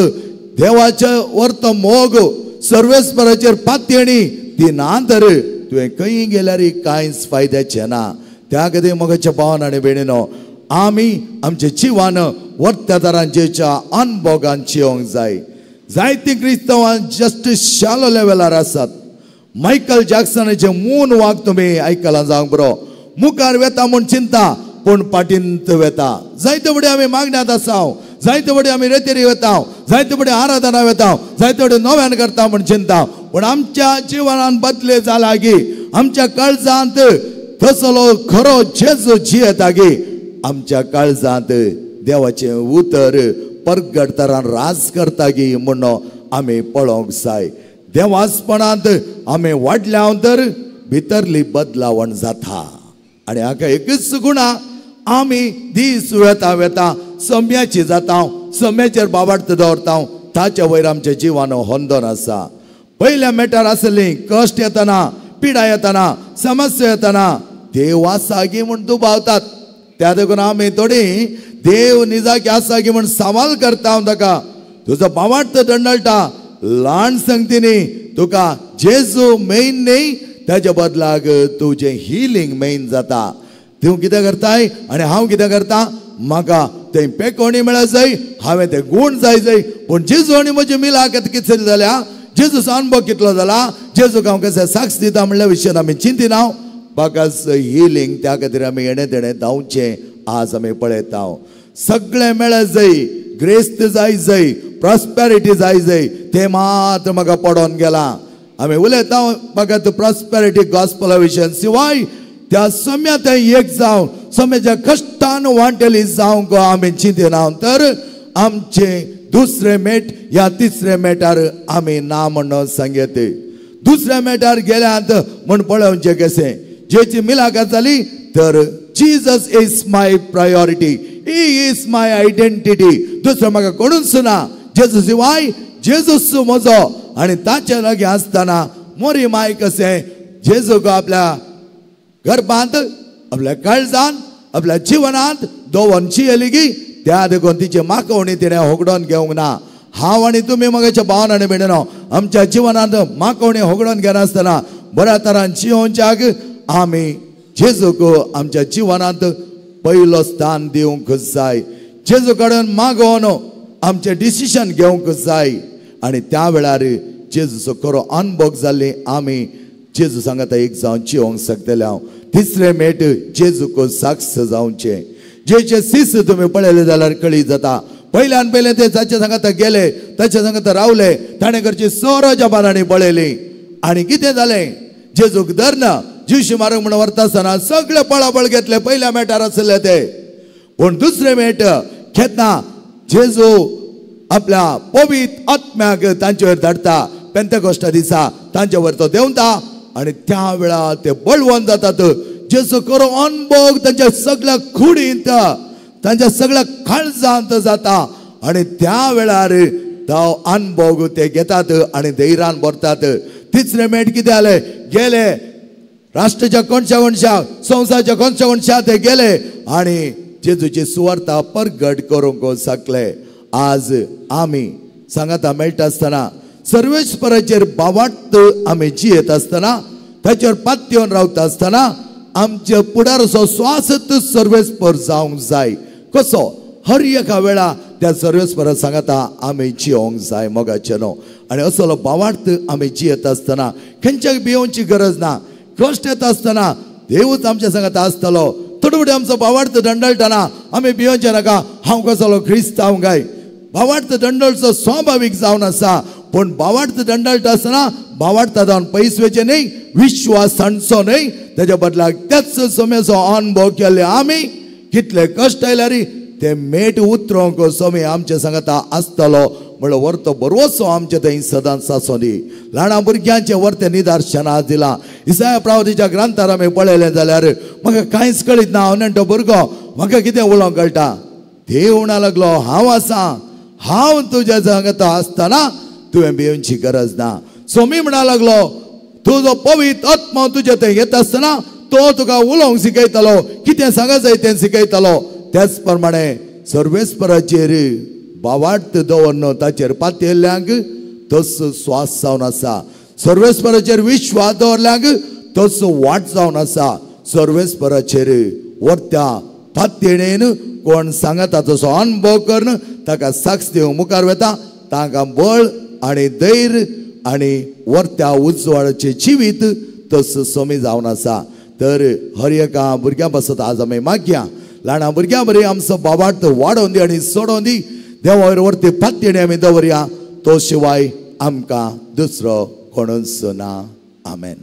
देवाचे वर्त मोग सर्वेस्पराचेर पातयणी ती ना तर तुवें खंय गेल्यार कांयच फायद्याचें ना. त्या खातीर मोगाच्या भावान आनी भयणीनो आमी आमचे जिवान वर्त्या तरांचेच्या अनभोगान जिवंक जाय. जायतीं क्रिस्तांवां जस्ट शालो लेवलार आसात. मायकल जॅक्सनाचे मून वाक तुमी आयकलां जावंक बरो. मुखार वेता म्हूण चिंता पूण पाटींत वेता. जायते फुडें आमी मागण्यांत आसा, जायते फुडें आमी रेतेरी वेता, जायते फुडें आराधना वेता, जायते फुडें नव्यान करता म्हूण चिंता, पूण आमच्या जिवनान बदले जाला गी, आमच्या काळजांत तसलो खरो जेजू जियेता गी, आमच्या काळजांत देवाचें उतर परगटतरान राज करता गी म्हूण आमी पळोवंक जाय. देवासपणांत आमी वाडल्या तर भितरली बदलावण जाता. आनी हाका एकूच गुणा, आमी दीस वेता वेता सम्याची जाता, सम्याचेर बाबार्थ दवरता, ताच्या वयर आमच्या जिवान होंदोन आसा. पयल्या मेटार आसली कश्ट येतना, पिडा येतना, समस्या येतना देव आसा गी म्हूण दुबावतात. त्या देखून आमी थोडी देव निजाकी आसा गी म्हूण सवाल करता. हांव ताका तुजो बाबार्थ दंडळटा, ल्हान संगतीनी तुका जेजू मेन न्ही, ताच्या बदलाक तुजें हिलींग मेन जाता. तूं कितें करताय आनी हांव कितें करता, म्हाका तें पेकोणी मेळत जाय, हांवें तें गूण जाय जाय, पूण जेजू आनी म्हजी मिलाकत कितली जाल्या, जेजूचो अनुभव कितलो जाला, जेजूक हांव कशें साक्ष दिता म्हणल्या विशयान आमी चिंतिना. म्हाकाच हिलींग त्या खातीर आमी येणें तेणें धांवचें आज आमी पळयता. सगळें मेळत जाय, ग्रेस्त जाय जाय, प्रॉस्पेरिटी जाय जाय, तें मात्र म्हाका पडोन गेलां. आमी उलयता म्हाका प्रॉस्पेरिटी गॉस्पला विशयान शिवाय त्या सम्या तें एक जावन सम्याच्या कश्टान वांटेली जावंक आमी चिंतिना तर आमचें दुसरें मेट या तिसरें मेटार आमी ना म्हणून सांगयते. दुसऱ्या मेटार गेल्यात म्हूण पळोवचें कशें, जेची मिलाकात जाली तर Jesus is my priority, he is my identity, दुसरें म्हाका कोणूच ना, जेजू शिवाय जेजूस म्हजो. आनी ताचे लागीं आसतना मोरी माय कशें जेजूक आपल्या गर्भांत, आपल्या काळजांत, आपल्या जिवनांत दवरून जियेली गी, त्या देखून तिची माकोवणी तिणें होगडोवन घेवंक ना. हांव आनी तुमी म्हज्या भावान आनी भयणीनो आमच्या जिवनांत माकोवणी होगडोवन घेनासतना बऱ्या तरान जियोवच्याक आमी जेजूक आमच्या जिवनांत पयलो स्थान दिवंक जाय. जेजू कडेन मागोवन आमचें डिसिजन घेवंक जाय. आनी त्या वेळार जेजूचो खरो अनुभव जाल्ली आमी जेजू सांगता एक जावन जिवंक शकतले. हांव तिसरें मेट जेजूक साक्ष जावचें. जेचे शिस तुमी पळयले जाल्यार कळी जाता. पयल्यान पयलें ते ताचे सांगता गेले, ताचे सांगता रावले, ताणें करची सोरोच्या बारांनी पळयली आनी कितें जालें, जेजूक धरन जिवशी मारूंक म्हूण व्हरता आसतना सगळे पळापळ घेतले, पयल्या मेटार आसले ते. पूण दुसरें मेट घेतना जेजू आपल्या पवित्र आत्म्याक तांचेर धाडटा. पेंतेकोस्टा दिसा तांचे वयर तो देंवता आनी त्या वेळार ते बळवंत जातात. जेजू खरो अनुभव तांच्या सगळ्या कुडींत, तांच्या सगळ्या काळजांत जाता आनी त्या वेळार तो अनुभव ते घेतात आनी धैर्यान भरतात. तिसरें मेट कितें जालें, गेले राष्ट्राच्या कोणशा कोणशा, संवसाराच्या कोणशा कोणशा ते गेले आनी जेजूची सुवार्ता परगट करूंक शकले. आज आमी सांगाता मेळटा आसतना सर्वेस्पराचेर बावाट आमी जियेत आसतना, ताचेर पातयेवन रावता आसतना आमच्या पुडारचो स्वासत सर्वेस्पर जावंक जाय. कसो हर एका वेळा त्या सर्वेस्परा सांगता आमी जियोंक जाय मोगाचें न्हू. आनी असलो बावार्थ आमी जियेत आसतना खंयच्याक भियोवची गरज ना. कश्ट येता आसतना देवूच आमच्या सांगता आसतलो. थोडे फुडें आमचो बावार्थ दंडळटना आमी भियोवचें नाका, हांव कसलो क्रिस्तांव काय. बावार्थ दंडळचो स्वाभावीक जावन आसा, पूण बावार्थ दंडळटा आसतना बावार्था जावन पयस वयचें न्हय, विश्वास सांडचो न्हय. ताच्या बदलाक त्याच सम्याचो अनुभव केल्ले आमी कितले कश्ट आयल्यार ते मेट उतरोंक स्वामी आमचे सांगता आसतलो म्हणल्यार वर्तो बरोसो आमचे थंय सदांच आसूं दी. ल्हान भुरग्यांचें वर्तें निदर्शनां दिलां. इसाया प्रावतीच्या ग्रंथार आमी पळयलें जाल्यार म्हाका कांयच कळीत ना, हांव नेणटो भुरगो, म्हाका कितें उलोवंक कळटा. देव म्हणा लागलो हांव आसा, हांव तुज्या सांगता आसतना तुवें भिवची गरज ना. स्वामी म्हणा लागलो तुजो पवित्र आत्मा तुज्या थंय येता आसतना तो तुका उलोवंक शिकयतलो, कितें सांगा जाय तें शिकयतलो. त्याच प्रमाणे सर्वेस्पराचेर बावार्थ दवरन ताचेर पातयेल्ल्यांक तसो स्वास जावन आसा. सर्वेस्पराचेर विश्वास दवरल्यांक तसो वाट जावन आसा. सर्वेस्पराचेर वर्त्या पातयेणेन कोण सांगता तसो अनुभव करून ताका साक्ष दिवंक मुखार वता, तांकां बळ आनी धैर्य आनी वर्त्या उजवाडाचें जिवीत तसो समी जावन आसा. तर हर एका भुरग्यां पासत आज आमी मागया ल्हाना भुरग्यां बरी आमचो बाबार्थ वाडोवन दी आनी सोडोवन दी देवावर वरती पातयेणी आमी दवरया तो शिवाय आमकां दुसरो कोणूच ना. आमेन.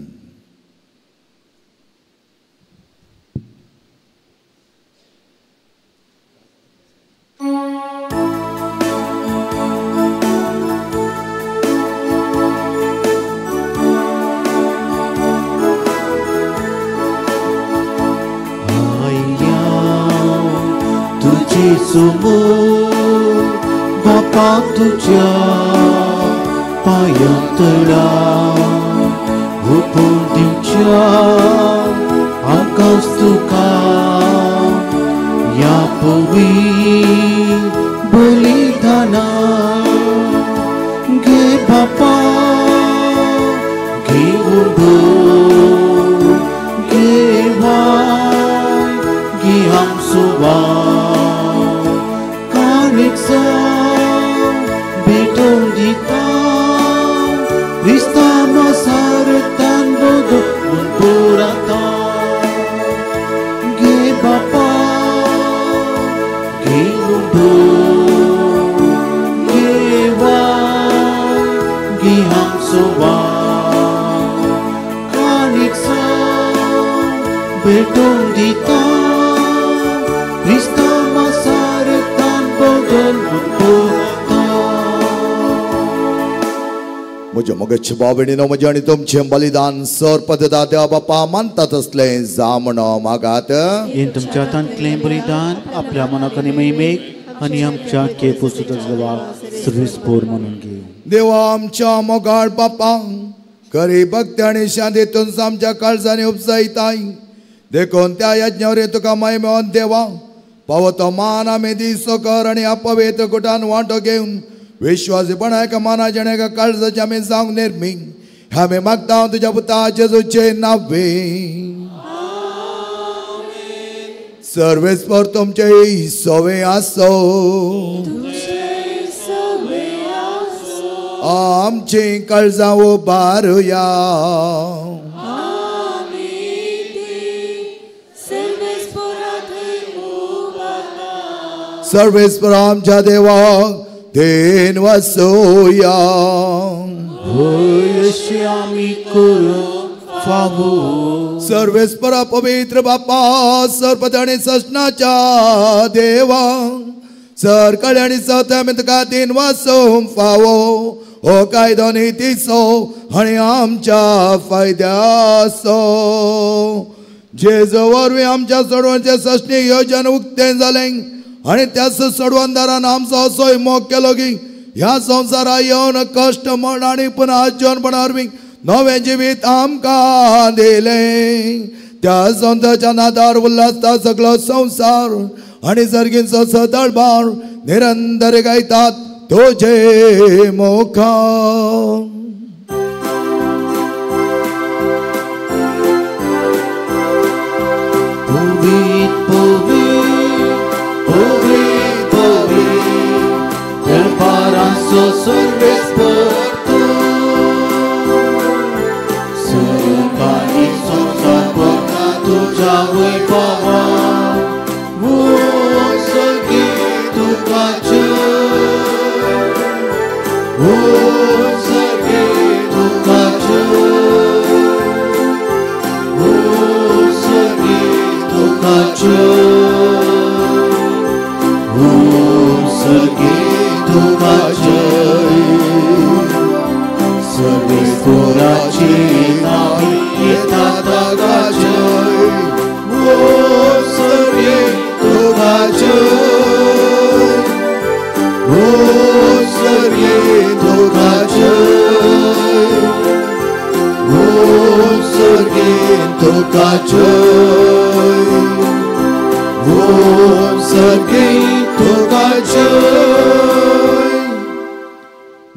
समोर बापा तुझ्या पांयां तळा हुपून दिवच्या आकाश तुका ह्या पवी बलिदाना घे बापा घे उबो घे वाय घे आमचो वाव भेटोवन दिता क्रिस्तांव सारतान बोदो म्हूण पुराता घे बापा घे उबो घे वाय घे आमचो वाव काणीक भेटोवन दिता क्रिस्तांव सारतान बोदो म्हूण पुराता. म्हज्या मोगाचे भाव-भयणीनो म्हजें आनी तुमचें बलिदान सर पद्दता देवा बापा मानता तसलें जावं म्हणून मागात. हें तुमच्या हातांतलें बलिदान आपल्या मनाक आनी महिमेक आनी आमच्या केपुस्तकाक सर्वीस पोर म्हणून घेवं. देवा आमच्या मोगाळ बापा खरी भक्ती आनी शांतीतून आमच्या काळजांनी उपजायताय देखून त्या यज्ञावर तुका महिमेवन देवा पावो तो मान आमी दिसो कर आनी अपवेत गुटान वांटो घेवन विश्वासीपणा एका मनाचें आनी एका काळजाचें आमी जावंक निर्मी आमी मागता तुज्या पुता जेजूचे नांवे. सर्वेस्पर तुमचे सवे आसो आमची काळजां उबारुया. सर्वेस्पर आमच्या देवाक then वसोया. अशें आमी करूंक फावो. सर्वेस्परा पवित्र बापा सर्पद आनी ससनाच्या देवा सरकळे आनी सत्य आमी तुका then वसोवंक फावो हो कायदो नितीचो आनी आमच्या फायद्याचो. जेजू वरवीं आमच्या सोडवणचें ससणी योजन उक्तें जालें आनी त्याच सोडवणदारान आमचो असोय मोग केलो की ह्या संवसारा येवन कश्ट मरण आनी पुनः जीवनपणा वरवीं नवें जिवीत आमकां दिलें. त्या संताच्या नादार उल्हासता सगळो संवसार आनी सर्गींचो सदळबार निरंतर गायतात तुजे मुखार. पवीत पवीत पवीत पवीत दरबाराचो सर्वेस्पर तूं सरकारी संवसार भरता तुज्या वैभवान सर्गी तुका जय सर्गी तुका जय सर्गी तुका जय सर्गी तुका जय. सर्वेस्पराचे नांव येता ताका जय सर्गी तुका जय सर्गी तुका जय सर्गी तुका जय सर्गी तुका जय.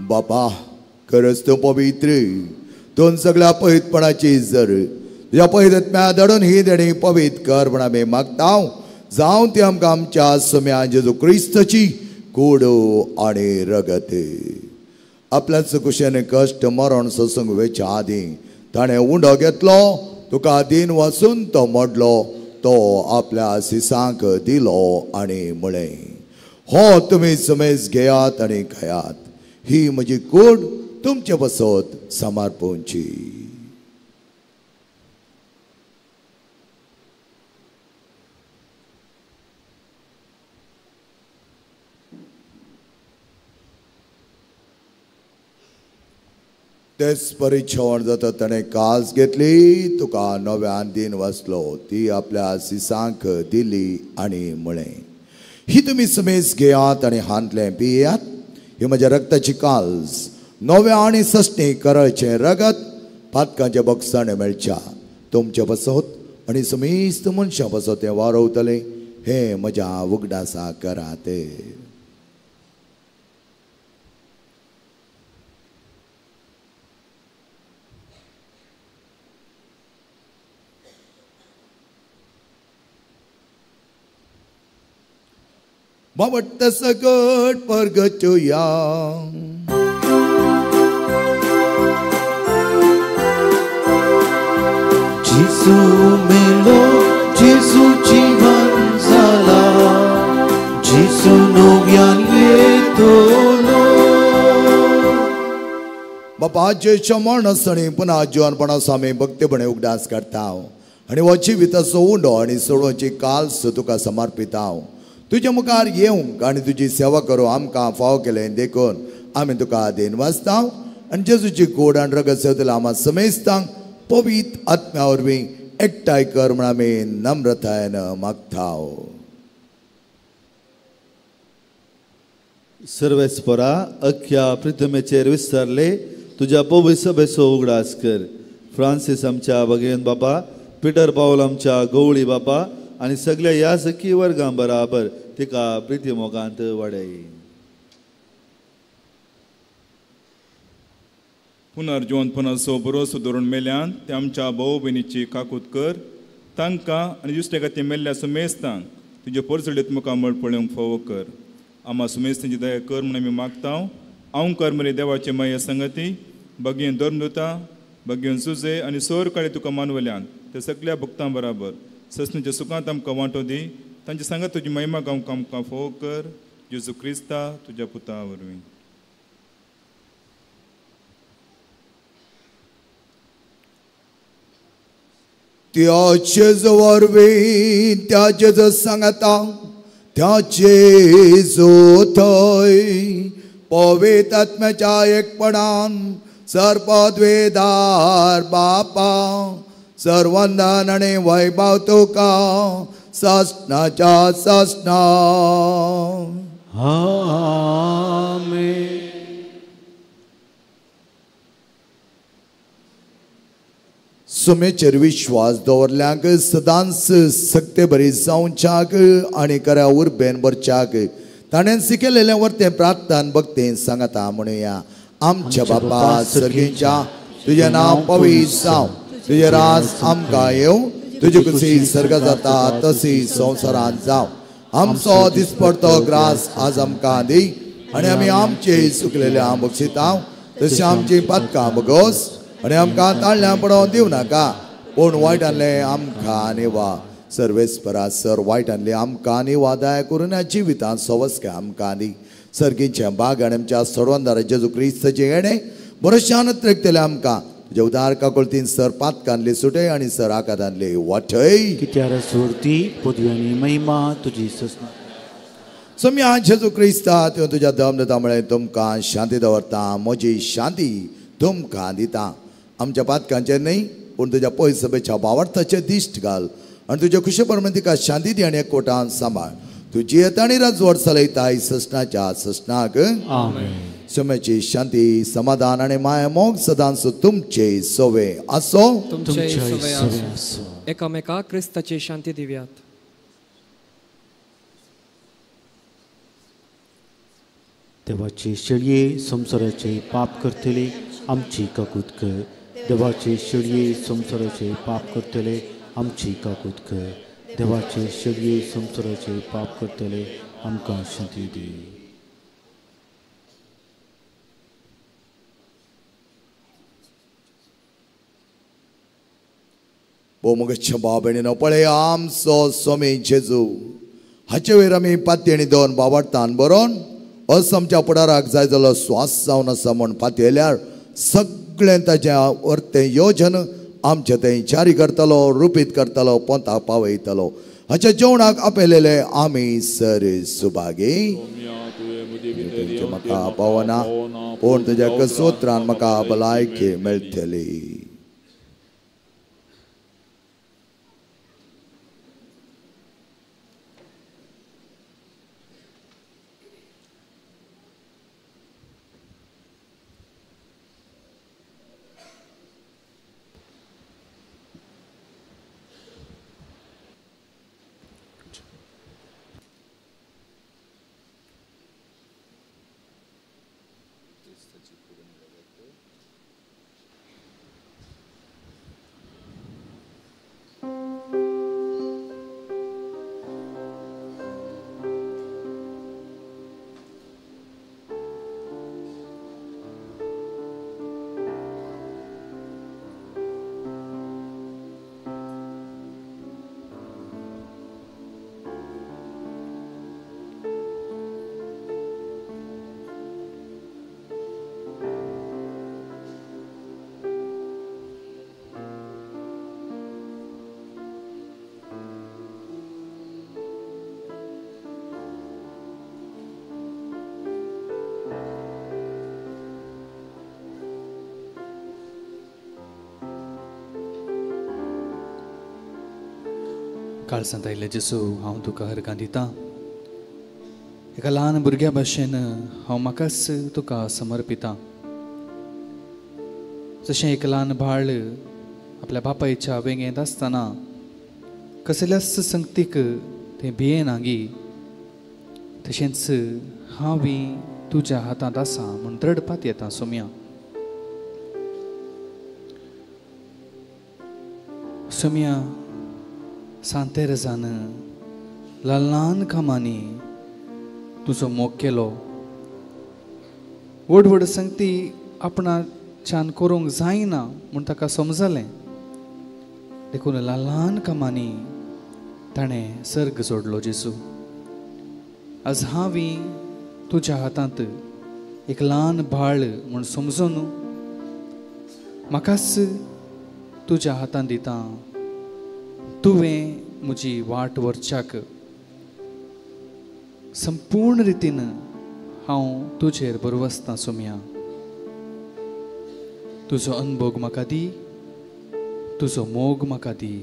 बापा खरंच तूं पवित्र दोन सगळ्या पवित्रपणाची जर तुज्या पवित्रत्म्या धाडून ही देणी पवित्र कर म्हण आमी मागता. जावं ती आमकां आमच्या सम्या जेजू क्रिस्ताची कूड आनी रगत. आपल्याच कुशेन कश्ट मरण सोसूंक वेच्या आदीं ताणें उंडो घेतलो तुका दिन वाचून तो मोडलो, तो आपल्या सिसांक दिलो आनी म्हळें, हो तुमी समेज घेयात आनी खायात, ही म्हजी कूड तुमचे पासत समर्पणची. तेच परी जेवण जाता ताणें कास घेतली, तुका नव्यान दिन वाचलो, ती आपल्या सिसांक दिली आनी म्हळें, ही तुमी समेज घेयात आनी हांतलें पियात, ही म्हज्या रक्ताची काल्स, नव्या आनी सस्नी कराचें रगत पातकांच्या बक्षाणे मेळच्या, तुमचे पासत आनी समेस्त मनशां पासत तें वारवतलें, हें म्हज्या उगडासा करात. बाबट सकट परगचुया. जेजू मेलो, जेजू जीवन जाला, जेजू नव्यान येतलो. बापा जेच्या मरणासणी पुन्हा जिवनपणाचो आमी भक्तीपणे उगडास करता आनी हो जिविताचो उंडो आनी सोडोवची काल्स तुका समर्पिता. तुज्या मुखार येवंक आनी तुजी सेवा करूं आमकां फाव केलें देखून आमी तुका देन वाचता आनी जेजूची गोड आनी रगत सेवतले आमा समेस्तांक पवित्र आत्म्या वरवीं एकठांय कर म्हूण आमी नम्रतायेन मागता. सर्वेस्परा अख्ख्या प्रिथमेचेर विस्तारले तुज्या पवित्र सभेचो उगडास कर. फ्रांसीस आमच्या बगेन बापा, पिटर पावल आमच्या गवळी बापा आनी सगळ्या ह्या सखी वर्गां बराबर तिका प्रिती मोगांत वाडय. पुनर्जिवनपणाचो भरोसो धरून मेल्यान ते आमच्या भाव भयणीची काकूत कर, तांकां आनी दुसऱ्या खातीर मेल्ल्या सुमेस्तांक तुजे परजळीत मुखामळ पळोवंक फावो कर. आमा सुमेस्तांची दया कर म्हूण आमी मागता. हांव कर मरे देवाचे माये संगती बगेन धर्मदुता बगेन सुजे आनी सोर काळी तुका मानवल्यान ते सगळ्या भक्तां बराबर ससनीच्या सुखांत आमकां वांटो दी. तांचे सांगात तुजी महिमा गावंक आमकां फावो कर. जेजू क्रिस्ता तुज्या पुता वरवीं. त्याचे वरवीं, त्याचे सांगता, त्याचे जोथय पवित्र आत्म्याच्या एकपणान सर्पद्वेदार बापा सर्वंदन आनी वैभव तुका सासणाच्या सासणा. आमेन. सुमेचेर विश्वास दवरल्यांक सदांच सक्ते बरी जावच्याक आनी खऱ्या उर्बेन भरच्याक ताणें शिकयलेलें वरतें प्रार्थना भक्तें सांगता म्हणुया. आमच्या बापा सर्गीच्या, तुजें नांव पवित्र जावं, तुजें राज आमकां येवं, तुजी खुशी सर्ग जाता तशी संवसारांत जावं. आमचो दिसपडतो ग्रास आज आमकां दी आनी आमी आमचे चुकलेल्या बक्षिता तशी आमची पातकां बगोस आनी आमकां ताळल्यां पडोवन दिवं नाका, पूण वायटांतलें आमकां निवा. सर्वेस्परा सर वायटांतलें आमकां निवा दया करून ह्या जिवितांत सवस्के आमकां दी. सर्गीच्या बाग आनी आमच्या सर्वंदार जेजू क्रिस्ताचें येणें भरोश्यान त्रेकतलें आमकां. तुज्या उदार काकुळतीन सर पातकांतले सुटय आनी सर आकादांतले वाटय. कित्यार सुरती पदवी आनी महिमा तुजी ससना. सोम्या जेजू क्रिस्ता तुवें तुज्या दम दिता म्हळें तुमकां शांती दवरता, म्हजी शांती तुमकां दिता. आमच्या पातकांचेर न्हय पूण तुज्या पयस सभेच्या बावडताचेर दिश्ट घाल आनी तुज्या खुशे प्रमाण तिका शांती दी आनी एकवटान सांबाळ. तुजी येता आनी राजवट चलयता ससनाच्या ससनाक. सोम्याची शांती समाधान आनी माया मोग सदांच तुमचे सवे आसो. तुमचे सवे आसो. एकामेका क्रिस्ताची शांती दिव्यात. देवाचे शेळये संवसाराचे पाप करतले आमची काकूत कर. देवाचे शेळये संवसाराचे पाप करतले आमची काकूत कर. देवाचे शेळये संवसाराचे पाप करतले आमकां शांती दी. भोवमगच्छ भाव भयणीनो, पळय आमचो स्वामी जेजू हाचे वयर आमी पातयेणी दोन बाबाडतान बरोवन असो आमच्या फुडाराक जाय जालो स्वास जावन आसा म्हूण पातयेल्यार सगळें ताचें वर्तें योजन आमचें थंय जारी करतलो, रुपीत करतलो, पोंता पावयतलो. हाच्या जेवणाक आपयलेले आमी सर सुभागी. म्हाका पावना पूण तुज्या कसोत्रान म्हाका भलायकी मेळटली. काळसांत आयिल्ले जेजू, हांव तुका हरकां दितां. एका ल्हान भुरग्या भाशेन हांव म्हाकाच तुका समर्पितां. जशें एक ल्हान बाळ आपल्या बापायच्या वेंगेंत आसतना कसल्याच संगतीक तें भियेना गी, तशेंच हांवूय तुज्या हातांत आसा म्हूण दृढ येता सोम्या. सोम्या, सांतेरजान ल्हान ल्हान कामांनी तुजो मोग केलो. व्हड व्हड संगती आपणाच्यान करूंक जायना म्हूण ताका समजलें, देखून ल्हान ल्हान कामांनी ताणें सर्ग जोडलो. जेजू, आज हांवूय तुज्या हातांत एक ल्हान बाळ म्हूण समजून म्हाकाच तुज्या हातांत दिता. तुवें म्हजी वाट व्हरच्याक संपूर्ण रितीन हांव तुजेर बरवसतां सोम्या. तुजो अनभोग म्हाका दी, तुजो मोग म्हाका दी.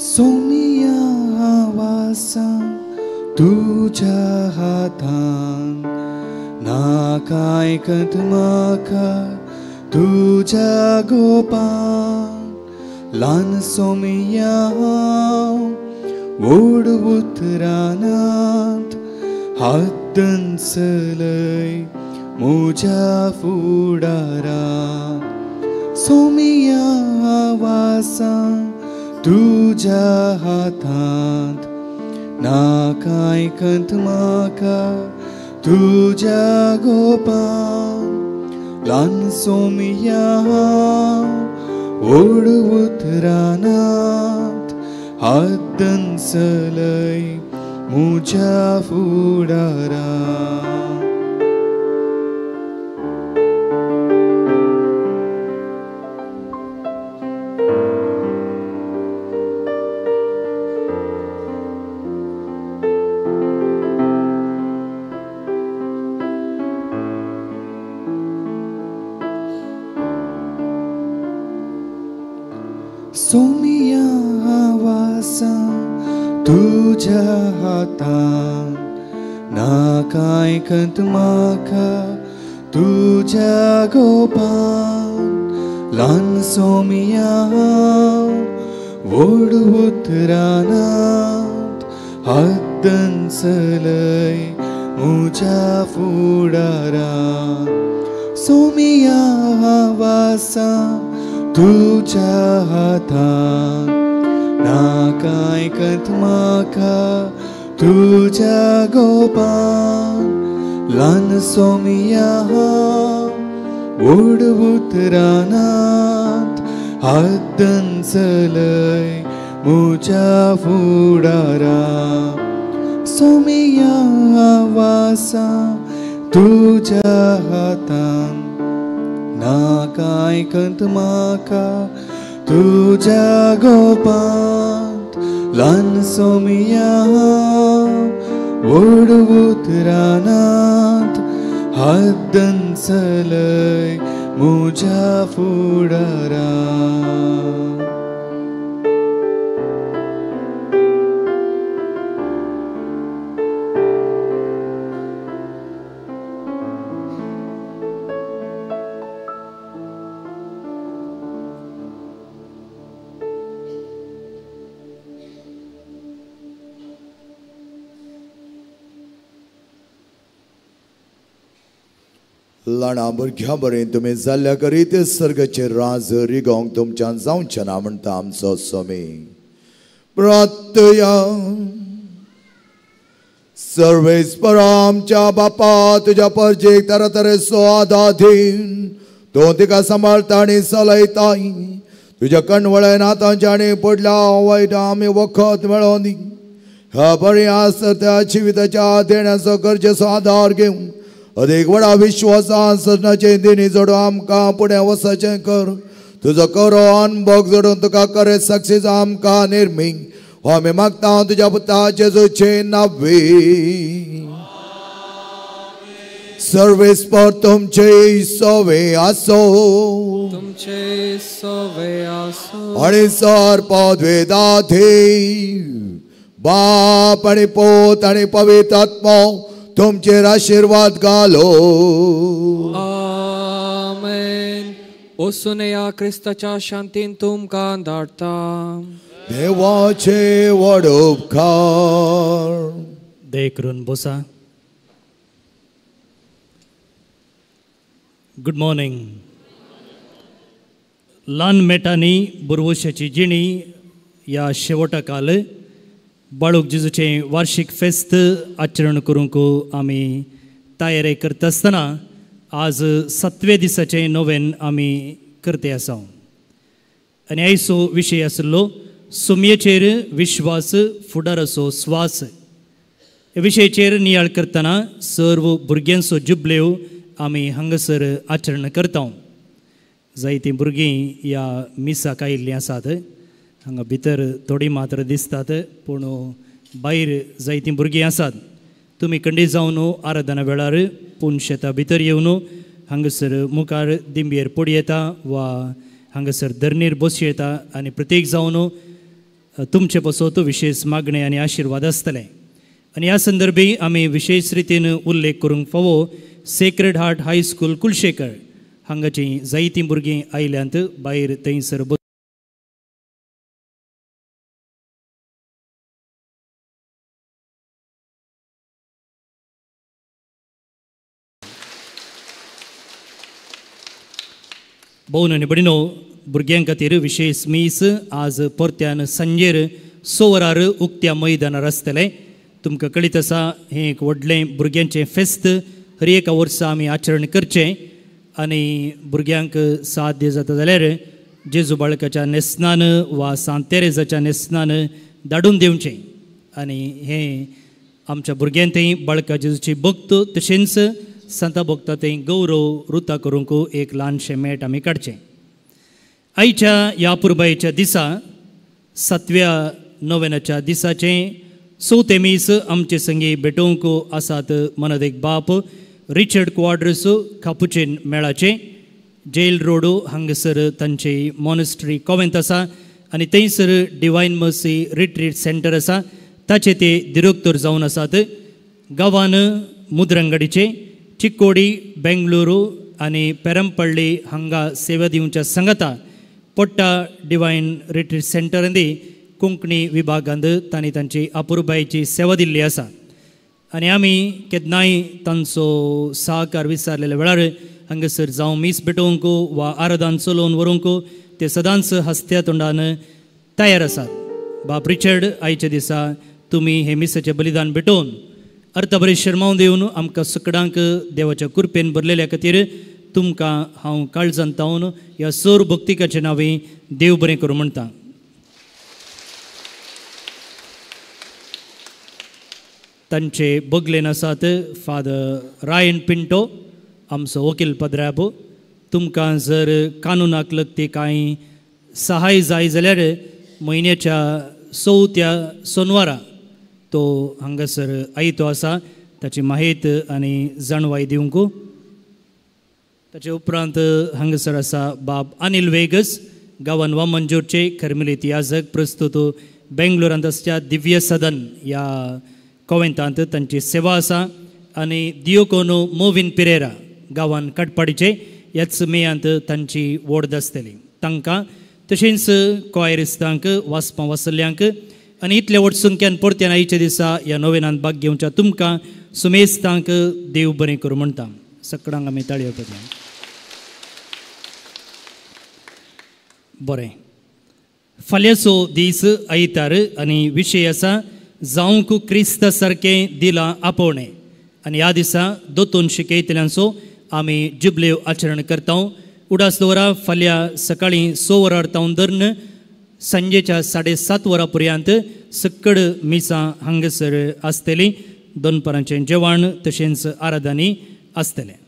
सोमिया वासा तुझ्या हातान नाका आयकत म्हाका तुझ्या गोपान. ल्हान सोमिया व्हड उतरानात हात दंसलय म्हज्या फुडाराक. सोमिया वासा तुझ्या हातांत नाका आयकत म्हाका तुझ्या गोपान. ल्हान सोमिया व्हड उतरानात हात दंसलय म्हज्या फुडाराक. सोमिया वासा तुझ्या हातान नाका आयकत म्हाका तुझ्या गोपान. ल्हान सोमिया व्हड उतरानात हातन चलय म्हज्या फुडारा सोमिया वासा तुज्या हातान ना कांय कत म्हाका तुज्या गोपान ल्हान सोमिया व्हड उतरानात हातन चलय म्हज्या फुडारा सोमिया वासा तुज्या हातान ना कांय कत म्हाका तुज्या गोपांत ल्हान सोमिया व्हड उतरानात हातन चलय म्हज्या फुडारा. ल्हाना भुरग्यां बरें तुमी जाल्ल्या करीत सर्गाचे राज रिगोवंक तुमच्यान जावचें ना म्हणटा आमचो स्वामी. प्रार्थया. सर्वेस्परा आमच्या बापा तुज्या परजेक तरातरेचो आदार दीन तूं तिका सांबाळटा आनी चलयताय. तुज्या कणवळ्या नातांच्या आनी पडल्या वायट आमी वखद मेळोवन दी. ह्या बरें आसता त्या जिविताच्या देण्याचो गरजेचो आदार घेवन अदीक व्हडा विश्वासान सजनाचे दिनी जोडून आमकां फुडें वचचें कर. तुजो करो अनभोग जोडून तुका करे सक्सेस आमकां निर्मी हो आमी मागता तुज्या पुता जेजूचे नांवे. सर्वेस्पर तुमचे सवे आसो तुमचे सवे आसो आनी सर पदवेदाधे बाप आनी पोत आनी पवित्र आत्मो तुमचेर आशिर्वाद घालो. आमेन. वचून या क्रिस्ताच्या शांतीन तुमकां धाडटा. देवाचे व्हड उपकार. दया करून बसा. Good morning. ल्हान मेटांनी बुरवशाची जिणी ह्या शेवटा काल बाळूक जेजूचें वार्षीक फेस्त आचरण करूंक आमी तयारी करता आसतना आज सातव्या दिसाचें नोवेन आमी करते आसा. आनी आयचो विशय आशिल्लो सुमयेचेर विश्वास फुडाराचो स्वास. ह्या विशयाचेर नियाळ करतना सर्व भुरग्यांचो जुबलेव आमी हांगासर आचरण करता. जायतीं भुरगीं ह्या मिसाक आयिल्लीं आसात. हांगा भितर थोडीं मात्र दिसतात पूण भायर जायतीं भुरगीं आसात. तुमी खंडीत जावन आराधना वेळार पूण शेता भितर येवन हांगासर मुखार दिंबयेर पडू येता वा हांगासर धरणीर बसूं येता आनी प्रत्येक जावन तुमचे पासत विशेश मागणें आनी आशिर्वाद आसतले. आनी ह्या संदर्भी आमी विशेश रितीन उल्लेख करूंक फावो Sacred Heart High School Kulshekar हांगाचीं जायतीं भुरगीं आयल्यांत भायर थंयसर. भोवन आनी भयणीनो भुरग्यां खातीर विशेश मीस आज परत्यान सांजेर 6 वरार उक्त्या मैदानार आसतलें. तुमकां कळीत आसा हें एक व्हडलें भुरग्यांचें फेस्त हर एका वर्सा आमी आचरण करचें आनी भुरग्यांक साध्य जाता जाल्यार जेजू बाळकाच्या न्हेसणान वा सांत तेरेजाच्या न्हेसणान धाडून दिवचें. आनी हें आमच्या भुरग्यांतय बाळका जेजूची भक्त तशेंच सांता भक्ता थंय गौरव रुता करूंक एक ल्हानशें मेट आमी काडचें. आयच्या ह्या पुरबायेच्या दिसा सातव्या नोवेनाच्या दिसाचें चवथें मीस आमचे संगी भेटोवंक आसात मनदेक बाप रिचर्ड क्वाड्रस कापुचीन मेळाचे जेल रोड हांगासर तांची मॉनेस्ट्री कॉवेंत आसा आनी थंयसर डिवायन मर्सी रिट्रीट सेंटर आसा ताचे ते दिरोक्तर जावन आसात. गांवान मुद्रंगडीचे चिक्कोडी बेंगळुरू आनी पेरमपल्ली हांगा सेवा दिवच्या सांगाता पोट्टा डिवायन रिट्रीट सेंटर दी कोंकणी विभागांत तांणी तांची अपुरबायेची सेवा दिल्ली आसा आनी आमी केन्नाय तांचो सहकार विचारलेल्या वेळार हांगासर जावं मीस भेटोवंक वा आराधन चलोवन व्हरूंक ते सदांच हस्त्या तोंडान तयार आसात. बाप रिचर्ड, आयच्या दिसा तुमी हे मिसाचें बलिदान भेटोवन अर्थबरे शर्मावन दिवन आमकां सकडांक देवाच्या कृपेन भरलेल्या खातीर तुमकां हांव काळजान तावन ह्या सोर भक्तिकाचे नांवे देव बरें करूं म्हणटा. तांचे बगलेन आसात फादर रायन पिंटो, आमचो वकील पद्राबो. तुमकां जर कानुनाक लगती कांय सहाय जाय जाल्यार म्हयन्याच्या चवथ्या सोनवारा तो हांगासर आयतो आसा, ताची माहित आनी जाणवाय दिवंक. ताचे उपरांत हांगासर आसा बाब अनिल वेगस, गांवान वामनजोरचे खरमिलीत याजक, प्रस्तुत बेंगलोरांत आसच्या दिव्य सदन ह्या कोवेंतांत तांची सेवा आसा. आनी दियोकोनो मोविन पिरेरा, गांवान काटपाडीचे, ह्याच मेयांत तांची वोड आसतली. तांकां तशेंच कॉयरिस्तांक, वाचपां वाचल्ल्यांक आनी इतले व्हड संख्यान परत्यान आयच्या दिसा ह्या नोवेनांत भाग घेवच्या तुमकां सुमेस्तांक देव बरें करूं म्हणटा. सकडांक आमी ताळयो पडल्या. बरें, फाल्यांचो दीस आयतार आनी विशय आसा जावंक क्रिस्ता सारकें दिलां आपोवणें. आनी ह्या दिसा दोतोन शिकयतल्यांचो आमी जुबलेव आचरण करता. उडास दवरा फाल्यां सकाळीं 6 वरां तावन धरून सांजेच्या 7:30 वरां पर्यंत सक्कड मिसां हांगासर आसतली. दनपारांचें जेवण तशेंच आराधनी आसतलें.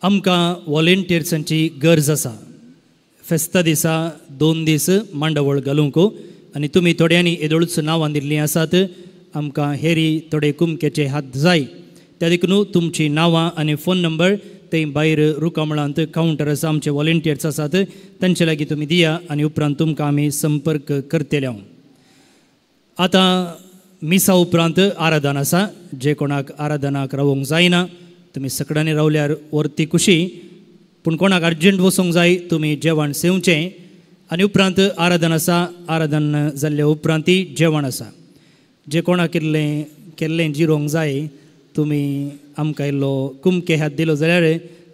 आमकां वॉलेंटियर्सांची गरज आसा. फेस्ता दिसा 2 दीस मांडावळ घालूंक आनी तुमी थोड्यांनी येदोळच नांवां दिल्लीं आसात. आमकां हेरी थोडे कुमकेचे हात जाय, त्या देखून तुमचीं नांवां आनी फोन नंबर थंय भायर रुकामळांत कावंटर आसा, आमचे वॉलेंटियर्स आसात तांचे लागीं तुमी दिया आनी उपरांत तुमकां आमी संपर्क करतले. आतां मिसा उपरांत आराधन आसा. जे कोणाक आराधनाक रावोंक जायना तुमी सकडांनी रावल्यार वरती खुशी, पूण कोणाक अर्जंट वचोंक जाय तुमी जेवण सेवचें आनी उपरांत आराधन आसा. आराधन जाल्ल्या उपरांतय जेवण आसा. जे कोणाक इल्लें केल्लें जिरोवंक जाय तुमी आमकां इल्लो कुमके हात दिलो जाल्यार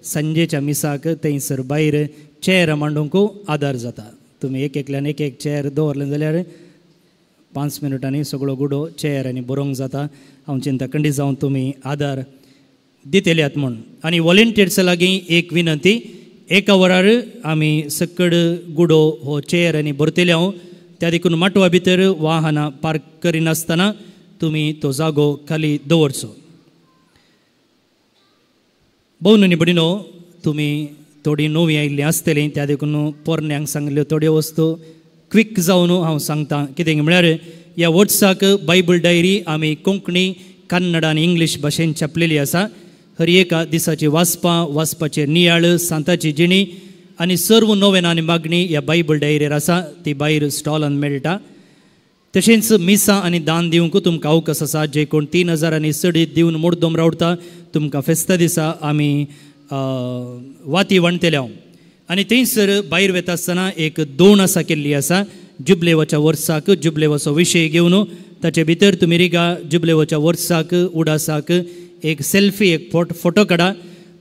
सांजेच्या मिसाक थंयसर भायर चेर मांडूंक आदार जाता. तुमी एक एकल्यान एक एक चेर दवरलें जाल्यार 5 मिनटांनी सगळो गुडो चेर आनी बरोवंक जाता. हांव चिंता खंडीत जावन तुमी आदार दितल्यात म्हूण. आनी वॉलेंटियर्सा लागीं एक विनंती, एका वरार आमी सक्कड गुडो हो चेर आनी भरतले हांव, त्या देखून माटवा भितर वाहनां पार्क करिनासतना तुमी तो जागो खाली दवरचो. भोवनुनी भयणीनो, तुमी थोडीं नवीं आयिल्लीं आसतलीं, त्या देखून पोरण्यांक सांगल्ल्यो थोड्यो वस्तू क्विक जावन हांव सांगता. कितें म्हळ्यार ह्या वर्साक बायबल डायरी आमी कोंकणी, कन्नड आनी इंग्लीश भाशेन छापलेली आसा. हर एका दिसाची वाचपां, वाचपाचे नियाळ, सांताची जिणी आनी सर्व नोवेन आनी मागणी ह्या बायबल डायरीर आसा. ती भायर स्टॉलान मेळटा. तशेंच मिसां आनी दान दिवंक तुमकां अवकाश आसा. जे कोण 3000 आनी चडीत दिवन मुड्डोम रावता तुमकां फेस्ता दिसा आमी वाती वांटतले हांव. आनी थंयसर भायर वता आसतना एक दोण आसा केल्ली आसा जुबलेवाच्या वर्साक, जुबलेवाचो विशय घेवन ताचे भितर तुमी रिगा जुबलेवाच्या वर्साक उडासाक एक सेल्फी, एक फोटो काडा.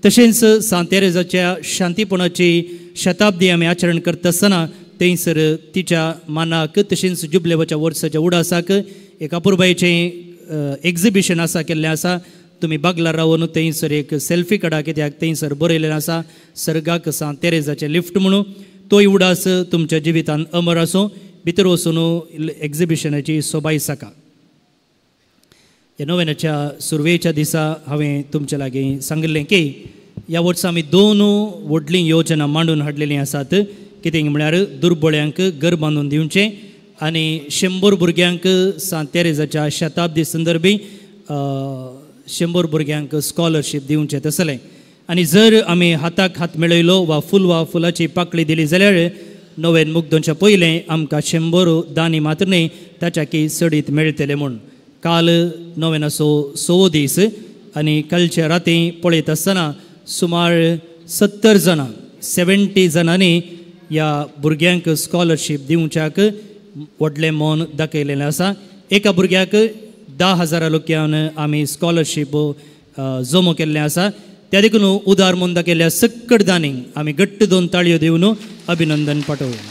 तशेंच सांत तेरेजाच्या शांतीपणाची शताब्दी आमी आचरण करता आसतना थंयसर तिच्या मानाक तशेंच जुबलेवाच्या वर्साच्या उडासाक एक अपुरबायेचें एक्झिबिशन आसा केल्लें आसा. तुमी बागलार रावन थंयसर एक सेल्फी काडा, कित्याक थंयसर बरयलें आसा सर्गाक सांत तेरेजाचें लिफ्ट म्हणून. तोय उडास तुमच्या जिवितान अमर आसूं. भितर वचून एक्झिबिशनाची सोबाय साका. ह्या नोवेनाच्या सुरवेच्या दिसा हांवें तुमच्या लागीं सांगिल्लें की ह्या वर्सा आमी 2 व्हडलीं योजना मांडून हाडलेलीं आसात. कितें म्हळ्यार दुर्बळ्यांक घर बांदून दिवचें आनी 100 भुरग्यांक सांत तेरेजाच्या शताब्दी संदर्भी 100 भुरग्यांक स्कॉलरशीप दिवचें तसलें. आनी जर आमी हाताक हात मेळयलो वा फूल वा फुलाची पाकळी दिली जाल्यार नोवेन मुगदोनच्या पयलें आमकां 100 दानी मात्र न्हय ताच्याकी चडीत मेळटलें म्हूण. काल नोवेनाचो 6 दीस आनी कालच्या राती पळयत आसतना सुमार 70 जाणां 70 जाणांनी ह्या भुरग्यांक स्कॉलरशीप दिवच्याक व्हडलें मन दाखयलेलें आसा. एका भुरग्याक 10,000 लोक्यान आमी स्कॉलरशीप जमो केल्लें आसा. त्या देखून उदार मन दाखयल्ल्या सक्कड दानींक आमी घट्ट 2 ताळयो दिवन अभिनंदन पाठोवया.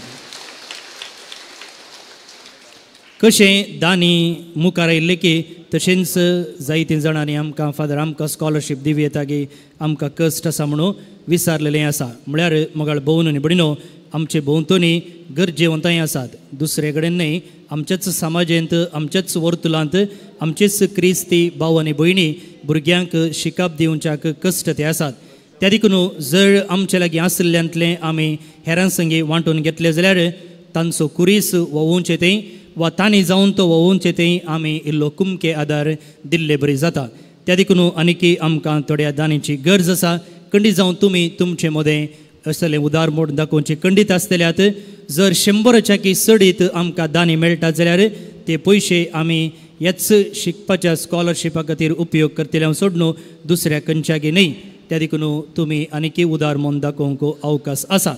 कशें दानी मुखार आयिल्लें की तशेंच जायते जाणांनी आमकां फादर आमकां स्कॉलरशीप दिवं येता की आमकां कश्ट आसा म्हणून विचारलेलें आसा. म्हळ्यार मोगाळ भोवन आनी भयणीनो आमचे भोंवतणी गरजेवंताय आसात, दुसरे कडेन न्हय, आमच्याच समाजेंत आमच्याच वर्तुलांत आमचेच क्रिस्ती भाव आनी भयणी भुरग्यांक शिकप दिवच्याक कश्ट ते आसात. त्या देखून जर आमचे लागीं आशिल्ल्यांतलें आमी हेरां संगी वांटून घेतलें जाल्यार तांचो कुरीस व्होवोवचें थंय वा तांणी जावन तो व्होवोवचें थंय आमी इल्लो कुमके आदार दिल्ले बरी जाता. त्या देखून आनीकी आमकां थोड्या दानीची गरज आसा. खंडीत जावन तुमी तुमचे मदें असलें उदार मोड दाखोवचें खंडीत आसतल्यात. जर 100 की चडीत आमकां दानी मेळटा जाल्यार ते पयशे आमी ह्याच शिकपाच्या स्कॉलरशिपा खातीर उपयोग करतले हांव सोडून दुसऱ्या खंयच्यागी न्हय. त्या देखून तुमी आनीकी उदार मन दाखोवंक अवकाश आसा.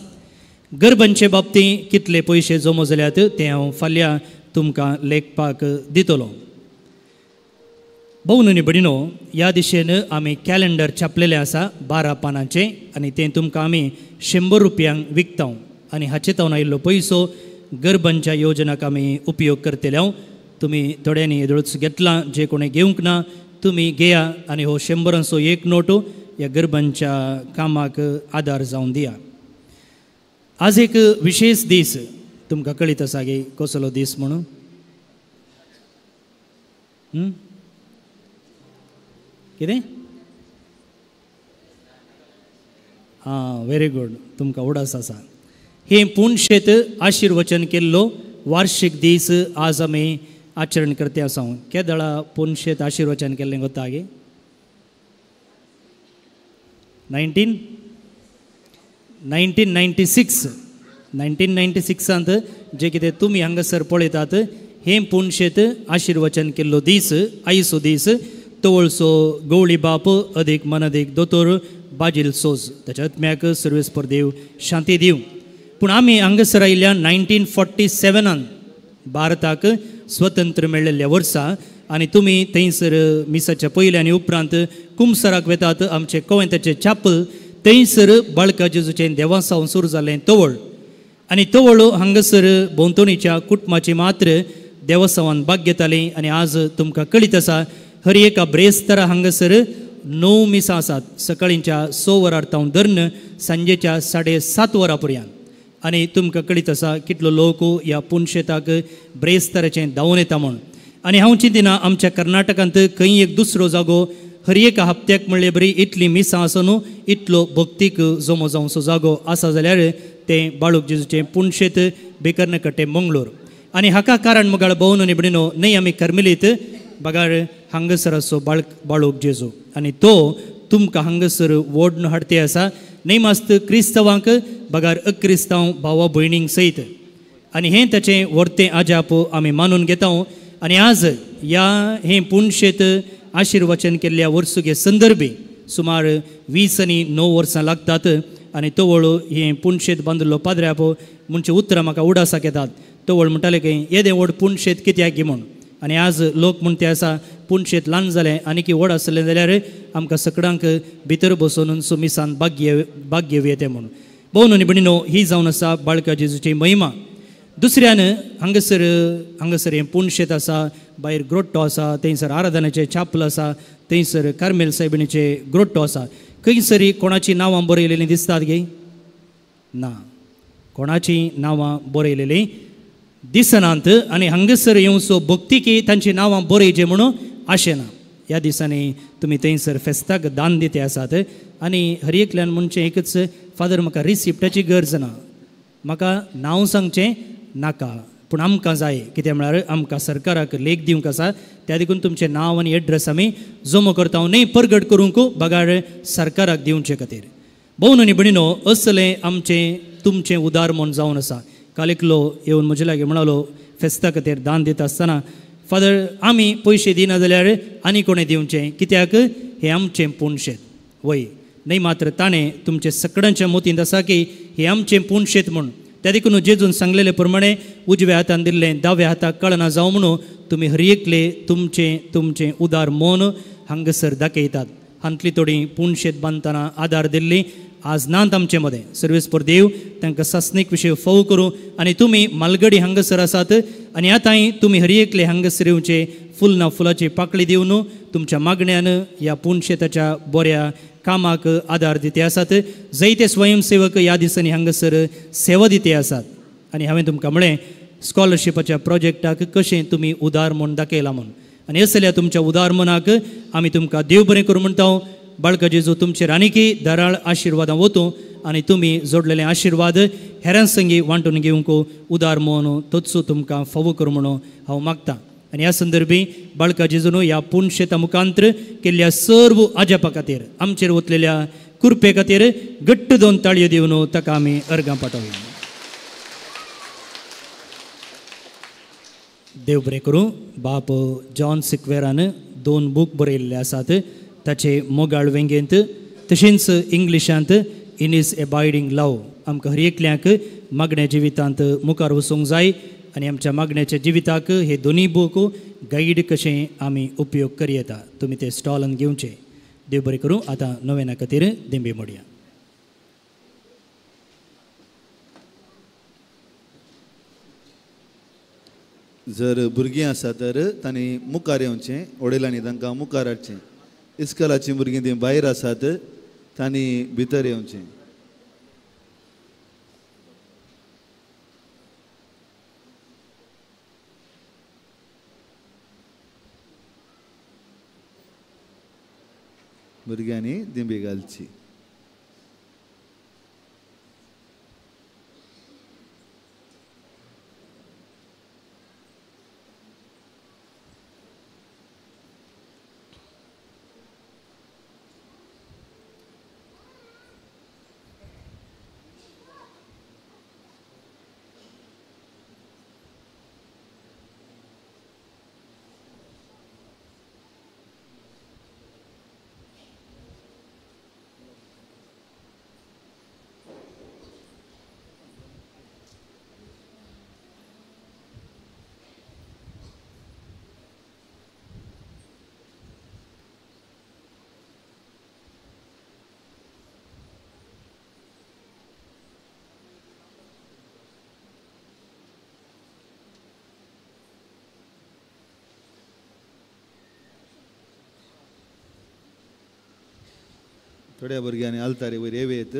गरबांचे बाबतींत कितले पयशे जमो जाल्यात ते हांव फाल्यां तुमकां लेखपाक दितलो. भोवन आनी भयणीनो ह्या दिशेन आमी कॅलेंडर छापलेलें आसा 12 पानांचें आनी तें तुमकां आमी 100 रुपयांक विकता आनी हाचे तावन आयिल्लो पयसो गरबांच्या योजनाक आमी उपयोग करतले. हांव तुमी थोड्यांनी येदोळच घेतलां, जे कोणें घेवंक ना तुमी घेया आनी हो 100 एक नोट ह्या गरबांच्या कामाक आदार जावन दिया. आज एक विशेष दीस तुमकां कळीत आसा गे कसलो दीस म्हणून? कितें? आं, व्हेरी गुड, तुमकां उडास आसा. हें पुणशेत आशिर्वचन केल्लो वार्षिक दीस आज आमी आचरण करते आसा. केदळा पुणशेत आशिर्वचन केल्लें गोता गे? 1996 1996 जे कितें तुमी हांगासर पळयतात हें पुणशेत आशिर्वचन केल्लो दीस, आयचो दीस. तवळसो गवळी बाप अदीक मनदीक दोतोर बाजील सोज ताच्या आत्म्याक सर्वेस्पर देव शांती दिवं. पूण आमी हांगासर आयिल्ल्या 1947 भारताक स्वतंत्र मेळिल्ल्या वर्सा आनी तुमी थंयसर मिसाच्या पयले आनी उपरांत कुमसराक वेतात आमचे कोवेंताचें चापल थंयसर बाळका जेजूचें देवासावन सुरू जालें तवळ आनी तवळ हांगासर भोंवतणीच्या कुटुंबाची मात्र देवसावान भाग घेताली. आनी आज तुमकां कळीत आसा हर एका ब्रेस्तारा हांगासर 9 मिसां आसात, सकाळींच्या 6 वरार तावन धरून सांजेच्या 7:30 वरां पर्यंत. आनी तुमकां कळीत आसा कितलो लोक ह्या पुनशेताक ब्रेस्ताराचें धांवून येता म्हूण. आनी हांव चिंतिना आमच्या कर्नाटकांत खंय एक दुसरो जागो हर एका हप्त्याक म्हणले बरी इतली मिसां आसा न्हू, इतलो भक्तीक जमो जावचो जागो आसा जाल्यार तें बाळूक जेजूचें पुनशेत बेकर्नकट्टे मंगळूर. आनी हाका कारण मगाळ भोवन आनी भयणीनो न्हय आमी कर्मेलीत बगार हांगासर आसो बाळूक जेजू आनी तो तुमकां हांगासर ओडून हाडते आसा न्हय मास्त क्रिस्तांवांक बगार अक्रिस्तांव भावा भयणींक सयत. आनी हें ताचें व्हडतें आजाप आमी मानून घेता. आनी आज ह्या हें पुनशेत आशिर्वचन केल्ल्या वर्सुके संदर्भी सुमार 20 आनी 9 वर्सां लागतात. आनी तवळ हें पुनशेत बांदिल्लो पाद्र्याप म्हणचे उतरां म्हाका उडासाक येतात. तवळ म्हणटाले की येदें व्हड पुनशेत कित्याक गी म्हूण. आनी आज लोक म्हणते आसा पुनशेत ल्हान जालें आनी की व्हड आसलें जाल्यार आमकां सगळ्यांक भितर बसून सुमिसान भाग्य येतें म्हूण. भोवन आनी भयणीनो ही जावन आसा बाळका जेजूची महिमा. दुसऱ्यान हांगासर हांगासर हें पुनशेत आसा, भायर ग्रोट्टो आसा, थंयसर आराधनाचें छापल आसा, थंयसर कार्मेल सायबिणीचें ग्रोट्टो आसा. खंयसरी कोणाचीं नांवां बरयलेलीं दिसतात गे? ना, कोणाचीं नांवां बरयलेलीं दिसनात. आनी हांगासर येवचो भक्तिकी तांचीं नांवां बरयचें म्हणून आशें ना. ह्या दिसांनी तुमी थंयसर फेस्ताक दान दिते आसात आनी हर एकल्यान म्हणचें एकच, फादर म्हाका रिसिप्टाची गरज ना, म्हाका नांव सांगचें नाका, पूण आमकां जाय. कितें म्हळ्यार आमकां सरकाराक लेख दिवंक आसा, त्या देखून तुमचें नांव आनी एड्रेस आमी जमो करता न्हय परगट करूंक बगार सरकाराक दिवचे खातीर. भोवन आनी भयणीनो असलें आमचें तुमचें उदार म्हूण जावन आसा. काल एकलो येवन म्हजे लागीं म्हणालो फेस्ता खातीर दान दिता आसतना, फादर आमी पयशे दिना जाल्यार आनी कोणें दिवचें, कित्याक हें आमचें पुणशेत. वय न्हय मात्र ताणें तुमचे सगळ्यांच्या मतींत आसा की हें आमचें पुणशेत म्हूण. त्या देखून जेजून सांगलेले प्रमाणे उजव्या हातान दिल्लें दाव्या हाताक कळना जावं म्हणून तुमी हर एकले तुमचें तुमचें उदार मन हांगासर दाखयतात. हांतली थोडी पूण शेत बांदतना आदार दिल्ली आज नात आमचे मदें. सर्वेस्पर देव तांकां सासणीक विशय फोव करूं आनी तुमी मालगडी हांगासर आसात आनी आतांय तुमी हर एकले हांगासर येवचे फुल ना फुलाची पाकळी दिवन तुमच्या मागण्यान ह्या पूणशेताच्या बऱ्या कामाक आदार दिते आसात. जायते स्वयंसेवक ह्या दिसांनी हांगासर सेवा दिते आसात आनी हांवें तुमकां म्हळें स्कॉलरशिपाच्या प्रोजेक्टाक कशें तुमी उदार म्हूण दाखयलां म्हूण आनी असल्या तुमच्या उदार मनाक आमी तुमकां देव बरें करूं म्हणटा. बाळका जेजू तुमचेर आनीकय धाराळ आशिर्वादां वतूं आनी तुमी जोडलेले आशिर्वाद हेरां संगी वांटून घेवंक उदार मन तोच तुमकां फावो करूं म्हणून हांव मागतां. आनी ह्या संदर्भी बाळका जेजून ह्या पूणशेता मुखांतर केल्ल्या सर्व आजापा खातीर आमचेर वतलेल्या कृपे खातीर घट्ट दोन ताळयो दिवन ताका आमी अर्गां पाठोवया. देव बरें करूं. बाप जॉन सिक्वेरान 2 बूक बरयल्ले आसात ताचे मोगाळ वेंगेंत तशेंच इंग्लिशांत इन is एबायडींग लव. आमकां हर एकल्याक मागण्या जिवितांत मुखार वचूंक जाय आनी आमच्या मागण्याच्या जिविताक हे दोनूय बूक गायड कशें आमी उपयोग करयेता. तुमी ते स्टॉलान घेवचे. देव बरें करूं. आतां नोवेना खातीर दिंबी मोडया. जर भुरगीं आसा तर तांणी मुखार येवचें, वडिलांनी तांकां मुखार हाडचें. इस्कॉलाचीं भुरगीं तीं भायर आसात तांणी भितर येवचें. भुरग्यांनी दिंबी घालची. थोड्या भुरग्यांनी आल्तारे वयर येवयेत.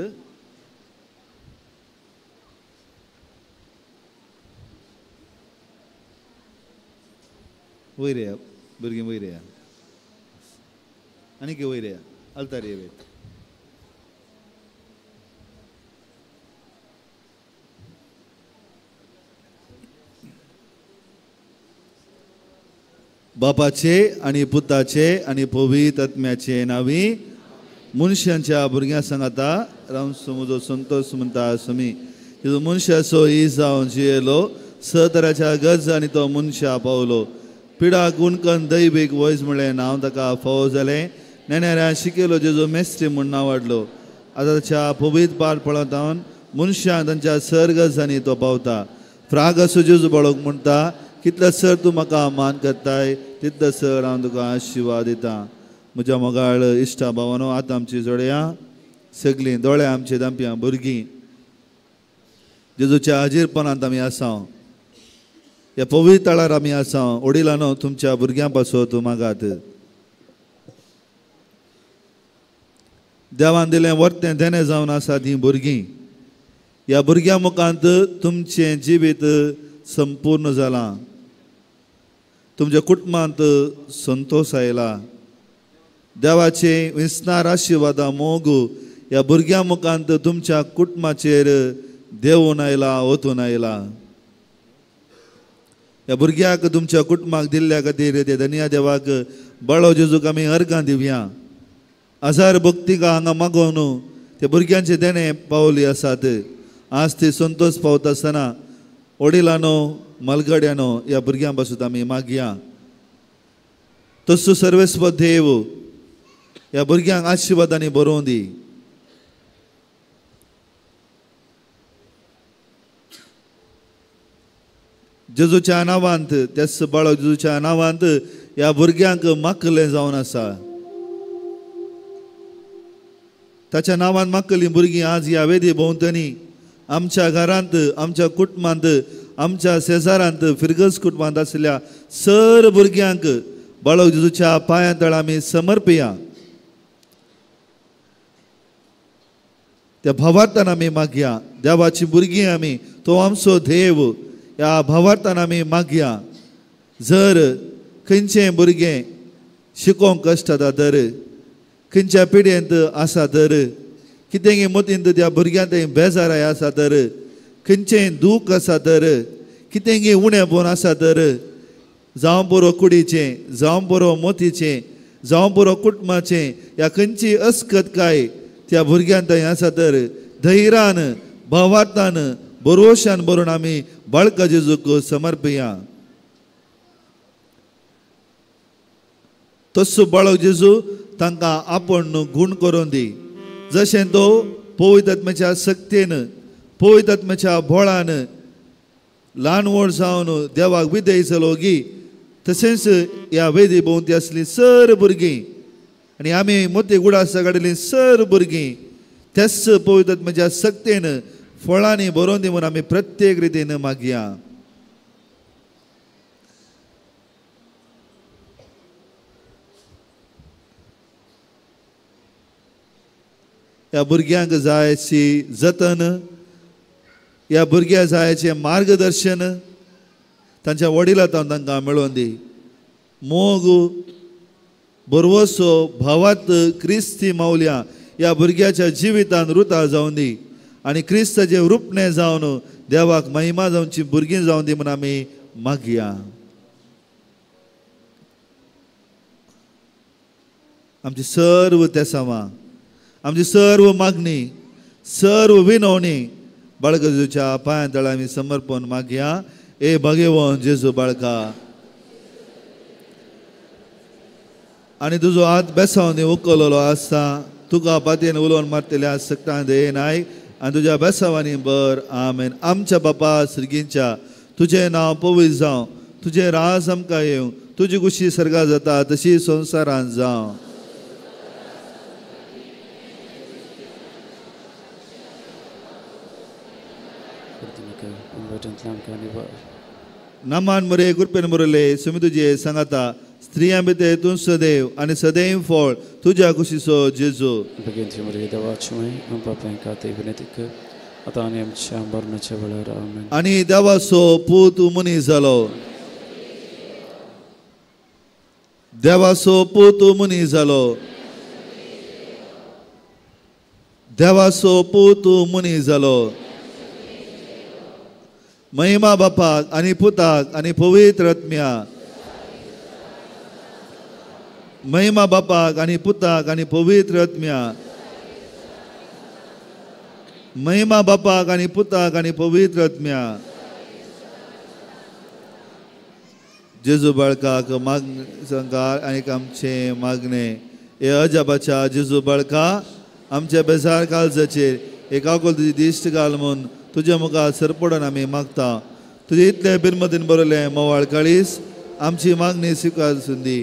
वयर या भुरगीं, वयर या आनीक वयर या, आल्तारे येवयेत. बापाचे आनी पुताचे आनी पवित्र आत्म्याचे नांवी मनशांच्या भुरग्यां सांगाता रामसो म्हजो संतोष म्हणटा सुमी. तिजो मनशाचो ही जावन जियेलो स तराच्या गरजांनी तो मनशा पावलो. पिडा गुणकन दैवीक वयज म्हणलें नांव ताका फावो जालें. नेणाऱ्या शिकयलो जेजो मेस्त्री म्हूण नांव वाडलो. आतां ताच्या पवित्र पार पळोवन मनशांक तांच्या सर गरजांनी तो पावता. फ्राग असो जेजू बाळोक म्हणटा कितलो सर तूं म्हाका मान करताय तितलो सर हांव तुका आशिर्वाद दितां. म्हज्या मोगाळ इश्टा भावानो, आतां आमची जोडया सगळीं दोळे आमचे दामप्यां भुरगीं जेजूच्या हाजीरपणांत आमी आसा, ह्या पवित्र तळार आमी आसा. वडिलांनो, तुमच्या भुरग्यां पासत मागात. देवान दिलें वर्तें देणें जावन आसा तीं भुरगीं. ह्या भुरग्यां मुखांत तुमचें जिवीत संपूर्ण जालां, तुमच्या कुटुंबांत संतोष आयला. देवाचे विसनार आशिर्वादा मोग ह्या भुरग्यां मुखांत तुमच्या कुटुंबाचेर देवून आयला, वतून आयला. ह्या भुरग्याक तुमच्या कुटुंबाक दिल्ल्या खातीर ते धनया देवाक बाळो जेजूक आमी अर्गां दिवया. हजार भक्तिका हांगा मागोवन ते भुरग्यांचे देणें पावली आसात. आज ते संतोष पावता आसतना वडिलांनो, मालगड्यानो, ह्या भुरग्यां पासून आमी मागया. तसो सर्वेस्व देव ह्या भुरग्यांक आशिर्वादांनी बरोवन दी. जेजूच्या नांवांत, त्याच बाळक जेजूच्या नांवांत ह्या भुरग्यांक माकलें जावन आसा. ताच्या नांवान माकलीं भुरगीं आज ह्या वेदी भोंवतणी आमच्या घरांत, आमच्या कुटुंबांत, आमच्या शेजारांत, फिरगज कुटुंबांत आशिल्ल्या सर भुरग्यांक बाळक जेजूच्या पांयां तळा आमी समर्पया. त्या भावार्थान आमी मागया. देवाची भुरगीं आमी, तो आमचो देव, ह्या भावार्थान आमी मागया. जर खंयचें भुरगें शिकोवंक कश्ट जाता तर, खंयच्या पिढयेंत आसा तर, कितेंय मतींत त्या भुरग्यांत बेजाराय आसा तर, खंयचें दूख आसा तर, कितेंय उणेपण आसा तर, जावं बरो कुडीचें, जावं बरो मोतीचें, जावं बरो कुटुंबाचें, ह्या खंयची अस्कतकाय त्या भुरग्यांत आसा तर धैर्यान, भावार्थान, भरवशान भरून आमी बाळका जेजूक समर्पया. तसो बाळक जेजू तांकां आपूण गूण करून दी, जशें तो पवित्र आत्म्याच्या सक्तेन, पवित्र आत्म्याच्या बोळान ल्हान व्हड जावन देवाक विधेय जालो गी, तशेंच ह्या वेदी भोंवती आसली सर भुरगीं आनी आमी मोती गुडासा काडिल्लीं सर भुरगीं त्याच पवित्र आत्म्याच्या सक्तेन फळांनी बरोवन दी म्हूण आमी प्रत्येक रितीन मागया. ह्या भुरग्यांक जायची जतन, ह्या भुरग्या जायचें मार्गदर्शन तांच्या वडिलां तांकां मेळोवन दी. मोग, भरवसो, भावार्थ क्रिस्ती मावल्या ह्या भुरग्याच्या जिवितान रुता जावन दी आनी क्रिस्ताचें रुपणें जावन देवाक महिमा जावची भुरगीं जावन दी म्हूण आमी मागया. आमची सर्व तेसांवां, आमची सर्व मागणी, सर्व विनवणी बाळका जेजूच्या पांयां तळा आमी समर्पण मागया. ए भगेवन जेजू बाळका, आनी तुजो हात बेसावन उखललो आसता, तुका पातयेन उलोवन मारतल्या सक्तां दयेन आयक आनी तुज्या बेसावांनी बर. आमेन. आमच्या बापा सर्गींच्या, तुजें नांव पवित्र जावं, तुजें राज आमकां येवं, तुजी खुशी सर्गा जाता तशी संवसारांत जावं. नामान मरे कृपेन मुरले सुमी तुजे सांगाता, स्त्रियां भितर तूं सदैव आनी सदैव फळ तुज्या कुशीचो जेजू. आनी देवाचो पूत मनीस जालो, देवाचो पूत मनीस जालो, देवाचो पूत मनीस जालो. महिमा बापाक आनी पुताक आनी पवित्र आत्म्या. महिमा बापाक आनी पुताक आनी पवित्र आत्म्या. महिमा बापाक आनी पुताक आनी पवित्र आत्म्या. जेजू बाळकाक माग संकार आनी आमचें मागणें. हे अजाबाच्या जेजू बाळका, आमच्या बेजार काळजाचेर एक आकल तुजी दिश्ट घाल म्हूण तुज्या मुखार सरपडून आमी मागता. तुजे इतले बिरमतीन बरयलें मोवाळ काळीस आमची मागणी स्विकार सुंदी.